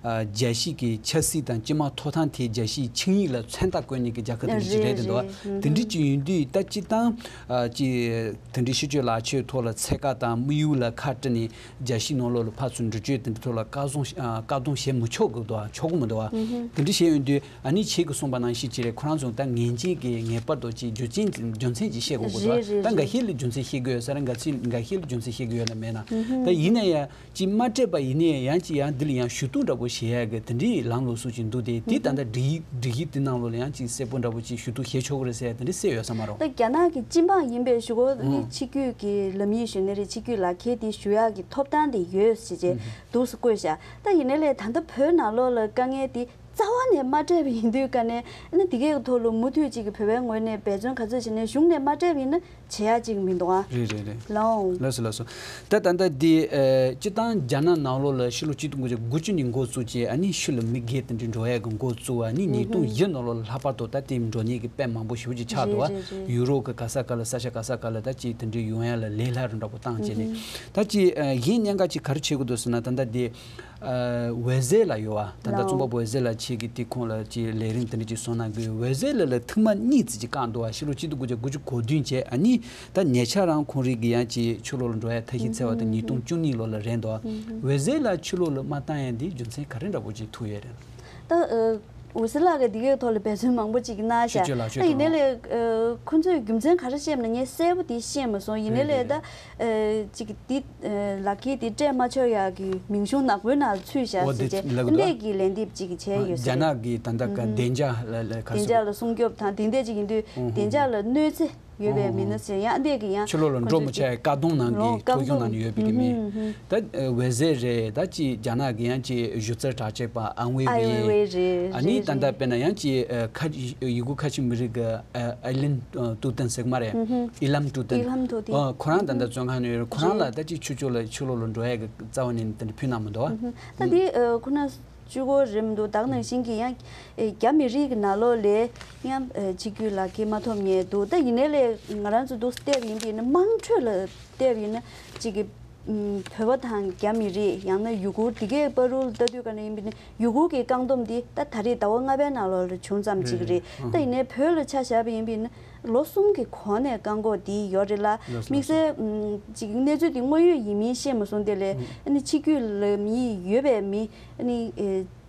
ཨ་རྒྱལ་སྤྱི་གི་ཆབ་སྲིད་དང་སྤྱི་དམངས་ཐོབ་ཐང་དེ་རྒྱལ་སྤྱིའི་ཆིངས་ཡིག་ལ་མཚོན་རྟགས་བཀོད་ནས་ཀྱི་རྒྱལ་ཁབ་དེ་འདྲ་ཅིག་རེད་དེ་འདུག་བ། རེད་རེད། དེ་འདྲ་ཅིག་ཡིན་དུས་ད་སྤྱིར་བཏང་ཨ་ཅི་དེ་འདྲའི་ཕྱི་སྐྱོད་ལག་ཁྱེར་ཐོག་ལ་ཚད་བཀག་དང་དམིགས་ཡུལ་ལ་ཁ་བཀྲི་ནས་རྒྱལ་སྤྱིའི་ནང་ལོགས་ལ་ཕར་ཚུར་འགྲུལ་སྐྱོད་དེ་འདྲ་ཐོག་ལ་བཀག་སྡོམ་ཨ་བཀག་སྡོམ་བྱེད་མི་ཆོག་གི་འདུག་བ། ཆོག་གི་མི་འདུག་བ། དེ་འདྲ་བྱས་ཡོང་དུས་ཨ་ནི་ཁྱེད་ཀྱིས་གསུངས་པ་ནང་བཞིན་ཅིག་རེད། ཁོ་རང་ཚོ་ད་ངེས་ཅན་གྱི་ངེས་པར་དུ་ཅིག་རྒྱུ་རྐྱེན་རྒྱུ་མཚན་ཅིག་བཤད་དགོས་ཀྱི་འདུག་བ། རེད་རེད་ད་འགའ་རེད། ཤས་ལ་རྒྱུ་མཚན་བཤད་ཀྱི་ཡོད་ས་རེད། འགའ་ཚིག་འགའ་ཤས་ལ་རྒྱུ་མཚན་བཤད་ཀྱི་ཡོད་ན་མེད་ན། ད་ཡིན་ན་ཡང་། ཅིག་མ་སྤྲད་པ་ཡིན་ནའི་ཡང་ཅིག་ཡང་འདི་ལ་ཡང་ཞུ་གཏུག་འདྲ་པོ་བྱེད་ཡ་གི་དེ་འདྲའི་ལམ་ལུགས་སུ་ཅིག་འདུག་སྟེ། དེ་ད་ལྟ་སྒྲིག་ཡིག་སྒྲིག་ཡིག་དེ་ནང་ལོགས་ལ་ཡང་ཅིག་གསལ་པོ་འདྲ་པོ་ཅིག་ཞུ་གཏུག་བྱེད་ཆོག་གི་རེད་ཟེར་ཡ་དེ་འདྲ་གསལ་ཡོད་ས་མ་རེད། ད་རྒྱ་ནག་གི་སྤྱི་འབངས་ཡིན་པའི་གཞུག་གུ་ནི་ཕྱི་སྐྱོད་ཀྱི་ལམ་ཡིག་ཞུ་ནི་རེད། ཕྱི་སྐྱོད་ལག་ཁྱེར་དེ་ཞུ་ཡག་གི་ཐོབ་ཐང་དེ་ཡོད་ཟེར་བྱས་འདུག་སེ་བཀོད་བཞག་ད་ཡིན་ནའི་ལས་ད་ལྟ་བོད་ནང་ལོགས་ལ་དཀའ་ངལ་དེ་ རྩ་བ་ནས་མ་སྤྲད་པ་ཡིན་དུས་ཀ་ནས་ཨ་ནི་དེ་གའི་ཐོག་ལ་མུ་མཐུད་ཅིག་གི་བོད་པའི་ངོས་ནས་འབད་བརྩོན་ག་ཚོད་བྱས་ནས་གཞུང་ནས་མ་སྤྲད་པ་ཡིན་ན་བྱེད་ཡག་ཅིག་མི་འདུག་ཨ། རེད་རེད་རེད། ལའོ། ལགས་སོ་ལགས་སོ། ད་ད་ལྟ་འདི་ཨ་སྤྱིར་བཏང་རྒྱ་ནག་ནང་ལོགས་ལ་ཕྱི་ལོ་ཆིག་སྟོང་དགུ་བརྒྱ་དགུ་བཅུ་ནས་འགོ་བཙུགས་བྱས་ཨ་ནི་ཤུལ་ལ་མི་སྒེར་དེ་འདྲ་འགྲོ་ཡག་གི་འགོ་བཙུགས་ཨ་ནི་ཉིས་སྟོང་བཞི་ནང་ལོགས་ལ་ལྷག་པར་དུ་ད་དེ་འགྲོ་མཁན་གྱི་དཔེ་མང་པོ་ཞེ་པོ་ཅིག་ཆགས་འདུག་ཨ། རེད་རེད་རེད། ཡུ་རོབ་ཀྱི་ག་ས་ག་ལ་ས་ཆ་ག་ས་ག་ལ་ད་ཅིག་དེ་འདྲ་ཡོང་ཡག་ལ་ལས་སླ་རུ་འདྲ་པོ་བཏང་བྱས་ནས་ད་ཅིག་ཨ་གཞན་གནད་འགག་ཅིག་ག་རེ་བྱེད་དགོས་འདུག་ཟེར་ན་ད་ལྟ་འདི། ཨ་འོད་ཟེར་ལགས་ཡོད་བ། ད་ལྟ་རྩོམ་པ་པོ་འོད་ཟེར་ལགས་ཁྱེད་ཀྱིས་དེ་ཁོང་ལ་ཅིག་ལས་རིམ་དེ་འདྲ་ཅིག་གསུངས་གནང་དགོས། འོད་ཟེར་ལགས་ལ་ཐེངས་མ་གཉིས་ཙམ་ཅིག་བཀག་འདུག་བ། ཕྱི་ལོ་ཆིག་སྟོང་དགུ་བརྒྱ་དགུ་བཅུ་གོ་བདུན་བྱས་ཨ་ནི་ད་ཉེ་ཆར་རང་ཁོང་རང་གིས་ཡང་ཅིག་ཕྱི་ལོགས་ལ་འགྲོ་ཡ་ཐབས་ཤེས་འཚོལ་བ་དང་ཉིས་སྟོང་བཅུ་གཉིས་ལོ་ལ་རན་འདུག་བ། འོད་ཟེར་ལགས་ཕྱི་ལོགས་ལ་མ་བཏང་ཡ་འདི་རྒྱུ་མཚན་ག་རེ་འདྲ་པོ་ཅིག་ཐུག་ཡོད་རེད། ད་ཨ་འོད་ཟེར་ལགས་ཀྱིས་འདི་གའི་ཐོག་ལ་འབད་བརྩོན་མང་པོ་ཅིག་གནང་ཤག་ཤོད་ཅོག་ལགས་ད་ཡིན་ནའི་ལས་ཨ་ཁོ་ཚོས་རྒྱུ་མཚན་ག་རེ་བཤད་ན་ངས་གསལ་པོ་དེ་ཤེས་མ་སོང་། ཡིན་ནའི་ལས་ད། ཨ་ཅིག་འདི་ཨ་ལག་འཁྱེར་འདི་སྤྲད་མ་ཆོག་ཡག་གི་མིང་གཞུང་ནག་པོའི་ནང་ཚུད་བཞག་ཟེར་བྱས་འདི་གི་ལན་འདེབས་ཅིག་བྱས་ཡོད་ས་རྒྱ་རེད། ནག་གི་ད་ལྟ་ག་བདེ་འཇགས་ལ་ལ་ག་བདེ་འཇགས་ལ་སྲུང་སྐྱོབ་དང་དེ་འདྲས་ཅིག་ཡིན་དུས་བདེ་འཇགས་ལ་གནོད་འཚེ་ཡོད་པའི་མི་སྣ་ཟེར་ཡང་འདི་གི་ཡང་ཕྱི་ལོགས་ལ་འགྲོ་མི་བྱ་ཡ་བཀག་སྡོམ་ནང་གི་ཐོ་གཞུང་ནང་ནས་ཡོད་པའི་གི་མི་ད་འོད་ཟེར་རེད། ད་ཅིག་རྒྱ་ནག་གི་ཡང་ཅིག་གཞི་རྩའི་དྲག་ཆས་པ་ཨང་ཝེ་ཝེ་ཨ་ནི་ད་ལྟ་དཔེར་ན་ཡང་ཅིག་ཁ་ཡུ་གུར་ཁ་ཆེ་མི་རིགས་གི་ཨ་ཨ་ལིན་ཏུའུ་ཏན་ཟེར་གི་མ་རེད། ཨི་ལམ་ཏུའུ་ཏན། ཨི་ལམ་ཏུའུ་ཏན། ཨ་ཁོ་རང་ད་ལྟ་བཙོན་ཁང་ནས་ཡོད་རེད། ཁོ་རང་ལ་ད་ཅིག་ཆུ་ཚོད་ལ་ཕྱི་ལོགས་ལ་འགྲོ་ཡ་གི་རྩ་བ་ནས་དེ་འདྲ་ཕུལ་གནང་མི་འདུག་བ། ད་འདི་ཁོ་ན་བཅུ་དགུ་རེད་མི་འདུག་ད་ནང་བཞིན་གྱི་ཡང་རྒྱ་མི་རིགས་ཀྱི་ནང་ལོགས་ལས་ཡང་ཆིག་སྒྱུར་ལག་འཁྱེར་མ་ཐོབ་མཁན་འདུག་ད་ཡིན་ནའི་ལས་ང་རང་ཚོ་འདུག་བལྟས་པ་ཡིན་པས་ན་དམངས་ཁྲོད་ལ་བལྟས་པ་ཡིན་ན་ཅིག་གི་བོད་པ་དང་རྒྱ་མི་རིགས་ཡང་ན་ཡུ་གུར་འདི་གའི་བར་དུ་ལྟ་དུས་ག་ནས་ཡིན་པས་ན་ཡུ་གུར་གྱི་བཀག་སྡོམ་འདི་ད་ད་རེས་ཟླ་བ་ལྔ་པའི་ནང་ལོགས་ལ་བྱུང་ཙམ་ཅིག་རེད། ད་ཡིན་ནའི་བོད་ལ་ཆ་བཞག་པ་ཡིན་པས་ན་ལོ་གསུམ་གྱི་གོང་ནས་བཀག་འགོག་འདི་ཡོད་རེད་ལ། དམིགས་བསལ་ཅིག་གནས་ཚུལ་འདི་དངོས་ཡོད་ཡིན་མིན་ཤེས་མ་སོང་། དེ་ལས་ཨ་ནི་ཕྱི་རྒྱུད་ལ་མི་ཡོད་པའི་མི་ཨ་ནི་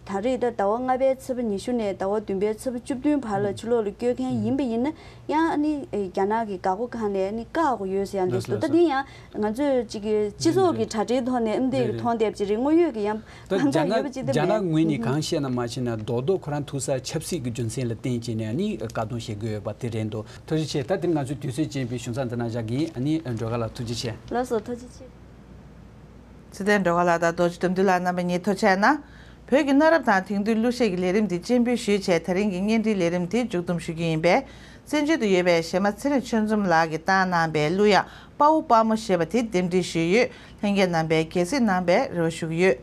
ད་རེས་ད་ཟླ་བ་ལྔ་པའི་ཚེས་པ་ཉི་ཤུ་ནས་ཟླ་བ་བདུན་པའི་ཚེས་པ་བཅུ་བདུན་བར་ལ་ཕྱི་ལོགས་ལ་བསྐྱོད་མཁན་ཡིན་པ་ཡིན་ན་ཡང་ཨ་ནི་རྒྱ་ནག་གི་འགག་སྒོ་ཁག་ནས་ཨ་ནི་བཀག་དགོས་ཡོད་ཟེར་ཡང་འདུག་ད་འདི་ཡང་ང་ཚོས་ཅིག་གི་སྤྱི་ཚོགས་ཀྱི་གྲ་སྒྲིག་ཐོག་ནས་ཨ་ནི་འདི་གི་མཐོང་བསྡད་པ་ཅིག་རེད། དངོས་ཡོད་ཀྱི་ཡང་ད་རྒྱ་ནག་རྒྱ་ནག་ངོས་ནས་གང་བཤད་ན་མ་བཤད་ན་རྡོག་རྡོག་ཁོ་རང་ཐུག་ས་ཆབ་སྲིད་ཀྱི་རྒྱུ་མཚན་ལ་བརྟེན་བྱས་ནས་ཨ་ནི་བཀག་སྡོམ་བྱེད་དགོས་ཡོད་པ་དེ་རེད་འདུག་ཐུགས་རྗེ་ཆེ། ད་དེ་ང་ཚོའི་དུས་ཚོད་ཅན་པའི་གཞུང་ཚགས་འདི་ན་བཞག་གི་ཡིན། ཨ་ནི་སྒྲོལ་དཀར་ལགས་ཐུགས་རྗེ་ཆེ། ལགས་སོ་ཐུགས་རྗེ་ཆེ། ཚེ་བརྟན་སྒྲོལ་དཀར་ལགས་དང་རྡོ་རྗེ་དགྲ་འདུལ་ལགས་རྣམ་པ་གཉིས་ཐུགས་རྗེ་གནང་། བོད་ཀྱི་གནའ་རབས་དང་དེང་དུས་གླུ་གཞས་ཀྱི་ལས་རིམ་འདི་སྤྱན་འབུལ་ཞུས་བྱས་ད་རིང་གི་བརྙན་འཕྲིན་ལས་རིམ་དེ་མཇུག་བསྡོམས་ཞུ་རྒྱུ་ཡིན་པས། བཙན་བྱོལ་དུ་ཡོད་པའི་གཞས་མ་ཚེ་རིང་ཆོས་འཛོམས་ལགས་ཀྱིས་བཏང་གནང་པའི་གླུ་དབྱངས་དཔའ་བོ་དཔའ་མོ་ཞེས་པ་དེ་རྟེན་འབྲེལ་ཞུས་ཡོད། ལྷན་རྒྱས་རྣམ་པས་དགྱེས་གཟིགས་གནང་པའི་རེ་བ་ཞུ་གི་ཡོད།